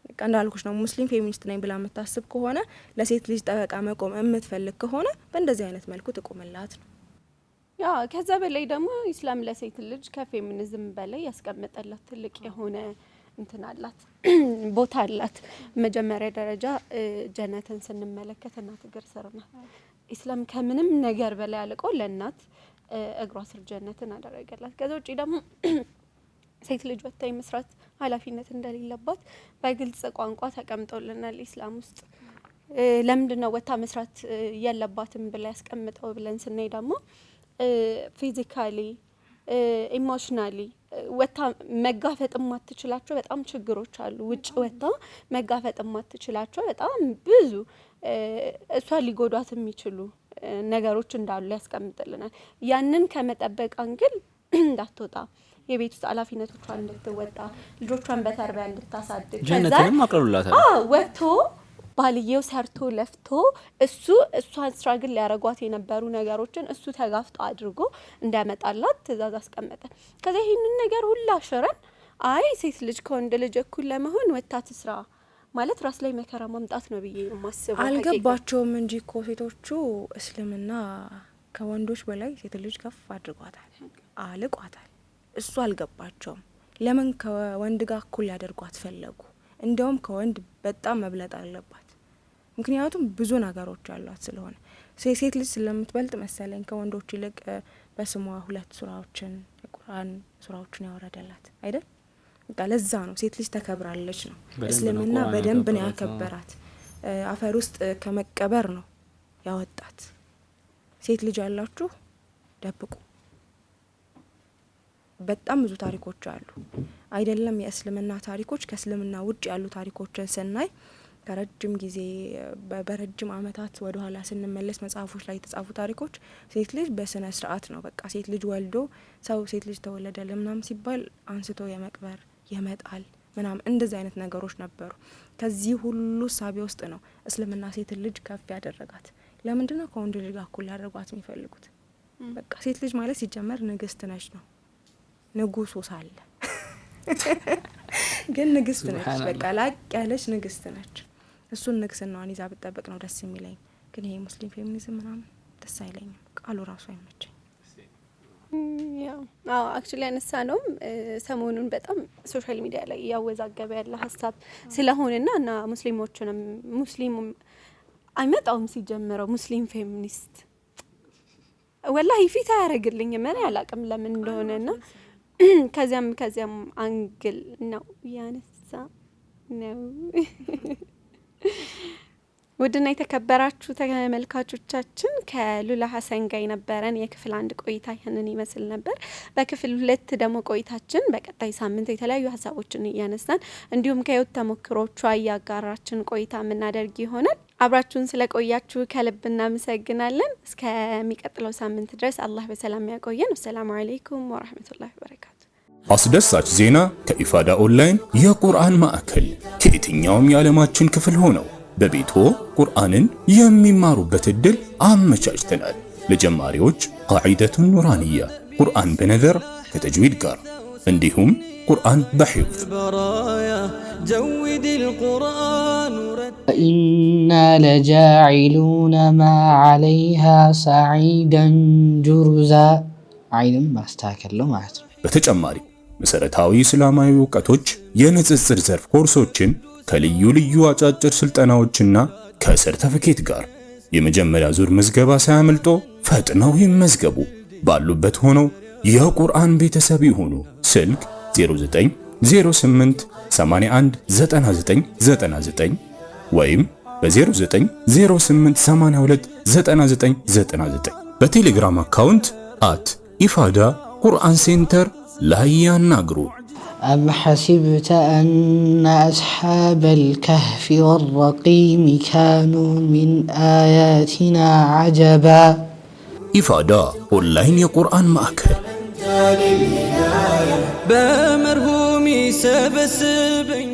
በቃ እንዳልኩሽ ነው። ሙስሊም ፌሚኒስት ነኝ ብላ የምታስብ ከሆነ፣ ለሴት ልጅ ጠበቃ መቆም የምትፈልግ ከሆነ በእንደዚህ አይነት መልኩ ትቁምላት ነው። ያ ከዛ በላይ ደግሞ ኢስላም ለሴት ልጅ ከፌሚኒዝም በላይ ያስቀመጠላት ትልቅ የሆነ እንትን አላት፣ ቦታ አላት። መጀመሪያ ደረጃ ጀነትን ስንመለከት እናት እግር ስር ናት። ኢስላም ከምንም ነገር በላይ አልቆ ለእናት እግሯ ስር ጀነትን አደረገላት። ከዛ ውጪ ደግሞ ሴት ልጅ ወጥታ የመስራት ኃላፊነት እንደሌለባት በግልጽ ቋንቋ ተቀምጦልናል ኢስላም ውስጥ። ለምንድን ነው ወጥታ መስራት የለባትም ብላ ያስቀምጠው ብለን ስናይ ደግሞ physically፣ emotionally ወጥታ መጋፈጥ የማትችላቸው በጣም ችግሮች አሉ። ውጭ ወጥታ መጋፈጥ የማትችላቸው በጣም ብዙ እሷ ሊጎዷት የሚችሉ ነገሮች እንዳሉ ያስቀምጥልናል። ያንን ከመጠበቅ angle እንዳትወጣ፣ የቤት ውስጥ ኃላፊነቶቿን እንድትወጣ፣ ልጆቿን በተርቢያ እንድታሳድግ፣ ከዛ ጀነትንም አቅልሉላታል። አዎ፣ ወጥቶ ባልየው ሰርቶ ለፍቶ እሱ እሷን struggle ሊያረጓት የነበሩ ነገሮችን እሱ ተጋፍጦ አድርጎ እንዲያመጣላት ትእዛዝ አስቀመጠ። ከዚያ ይህንን ነገር ሁላ ሽረን አይ ሴት ልጅ ከወንድ ልጅ እኩል ለመሆን ወጥታ ትስራ ማለት ራስ ላይ መከራ ማምጣት ነው ብዬ ነው የማስበው። አልገባቸውም እንጂ እኮ ሴቶቹ እስልምና ከወንዶች በላይ ሴት ልጅ ከፍ አድርጓታል፣ አልቋታል። እሱ አልገባቸውም። ለምን ከወንድ ጋር እኩል ሊያደርጓት ፈለጉ? እንዲያውም ከወንድ በጣም መብለጥ አለባት። ምክንያቱም ብዙ ነገሮች አሏት ስለሆነ፣ ሴት ልጅ ስለምትበልጥ መሰለኝ ከወንዶች ይልቅ በስሟ ሁለት ሱራዎችን፣ የቁርአን ሱራዎችን ያወረደላት አይደል? በቃ ለዛ ነው፣ ሴት ልጅ ተከብራለች ነው። በደንብ ነው እስልምና ቁርአን በደንብ ነው ያከበራት። ያከበራት። አፈር ውስጥ ከመቀበር ነው ያወጣት። ሴት ልጅ ያላችሁ ደብቁ። በጣም ብዙ ታሪኮች አሉ። አይደለም የእስልምና ታሪኮች፣ ከእስልምና ውጭ ያሉ ታሪኮችን ስናይ ከረጅም ጊዜ በረጅም ዓመታት ወደ ኋላ ስንመለስ መጽሐፎች ላይ የተጻፉ ታሪኮች ሴት ልጅ በስነ ስርዓት ነው። በቃ ሴት ልጅ ወልዶ ሰው ሴት ልጅ ተወለደ ምናምን ሲባል አንስቶ የመቅበር፣ የመጣል ምናምን እንደዚህ አይነት ነገሮች ነበሩ። ከዚህ ሁሉ እሳቤ ውስጥ ነው እስልምና ሴት ልጅ ከፍ ያደረጋት። ለምንድን ነው ከወንድ ልጅ ጋር እኩል ሊያደርጓት የሚፈልጉት? በቃ ሴት ልጅ ማለት ሲጀመር ንግስት ነች ነው፣ ንጉሱ ሳለ። ግን ንግስት ነች። ሱብሃንአላህ። በቃ ላቅ ያለች ንግስት ነች። እሱን ንግስናዋን ይዛ ብጠብቅ ነው ደስ የሚለኝ። ግን ይሄ ሙስሊም ፌሚኒዝም ምናምን ደስ አይለኝም። ቃሉ ራሱ አይመቸኝ። ያው አዎ፣ actually ያነሳ ነውም ሰሞኑን በጣም social media ላይ እያወዛገበ ያለ ሀሳብ ስለሆነና እና ሙስሊሞችንም ሙስሊም አይመጣውም ሲጀምረው ሙስሊም ፌሚኒስት ወላሂ ፊት አያደርግልኝም። እኔ አላቅም ለምን እንደሆነ ና ከዚያም angle ነው ያነሳ ነው። ውድና የተከበራችሁ ተመልካቾቻችን፣ ከሉላ ሀሰን ጋር የነበረን የክፍል አንድ ቆይታ ይህንን ይመስል ነበር። በክፍል ሁለት ደግሞ ቆይታችን በቀጣይ ሳምንት የተለያዩ ሀሳቦችን እያነሳን እንዲሁም ከህይወት ተሞክሮቿ እያጋራችን ቆይታ የምናደርግ ይሆናል። አብራችሁን ስለቆያችሁ ከልብ እናመሰግናለን። እስከሚቀጥለው ሳምንት ድረስ አላህ በሰላም ያቆየን። ወሰላሙ አለይኩም ወረህመቱላሂ ወበረካቱ። አስደሳች ዜና ከኢፋዳ ኦንላይን የቁርአን ማዕከል። ከየትኛውም የዓለማችን ክፍል ሆነው በቤትዎ ቁርአንን የሚማሩበት ዕድል አመቻችተናል። ለጀማሪዎች ቃዒደቱን ኑራንያ፣ ቁርአን በነዘር ከተጅዊድ ጋር፣ እንዲሁም ቁርአን በሒፍዝ። البرايا جود القرآن. وإنا لجاعلون ما عليها صعيدا جرزا አይንም ማስተካከል ነው ማለት ነው። በተጨማሪ መሰረታዊ እስላማዊ እውቀቶች፣ የንጽጽር ዘርፍ ኮርሶችን ከልዩ ልዩ አጫጭር ስልጠናዎችና ከሰርተፍኬት ጋር። የመጀመሪያ ዙር ምዝገባ ሳያመልጦ ፈጥነው ይመዝገቡ። ባሉበት ሆነው የቁርአን ቤተሰብ ይሁኑ። ስልክ 09 08 81 99 99 ወይም በ09 08 82 99 99 በቴሌግራም account @ኢፋዳ ቁርአን center ላይ ያናግሩ። أم حسبت أن أصحاب الكهف والرقيم كانوا من آياتنا عجبا. ኢፋዳ ኦንላይን የቁርአን ማዕከል። በመርሁም ይሰበስበኝ።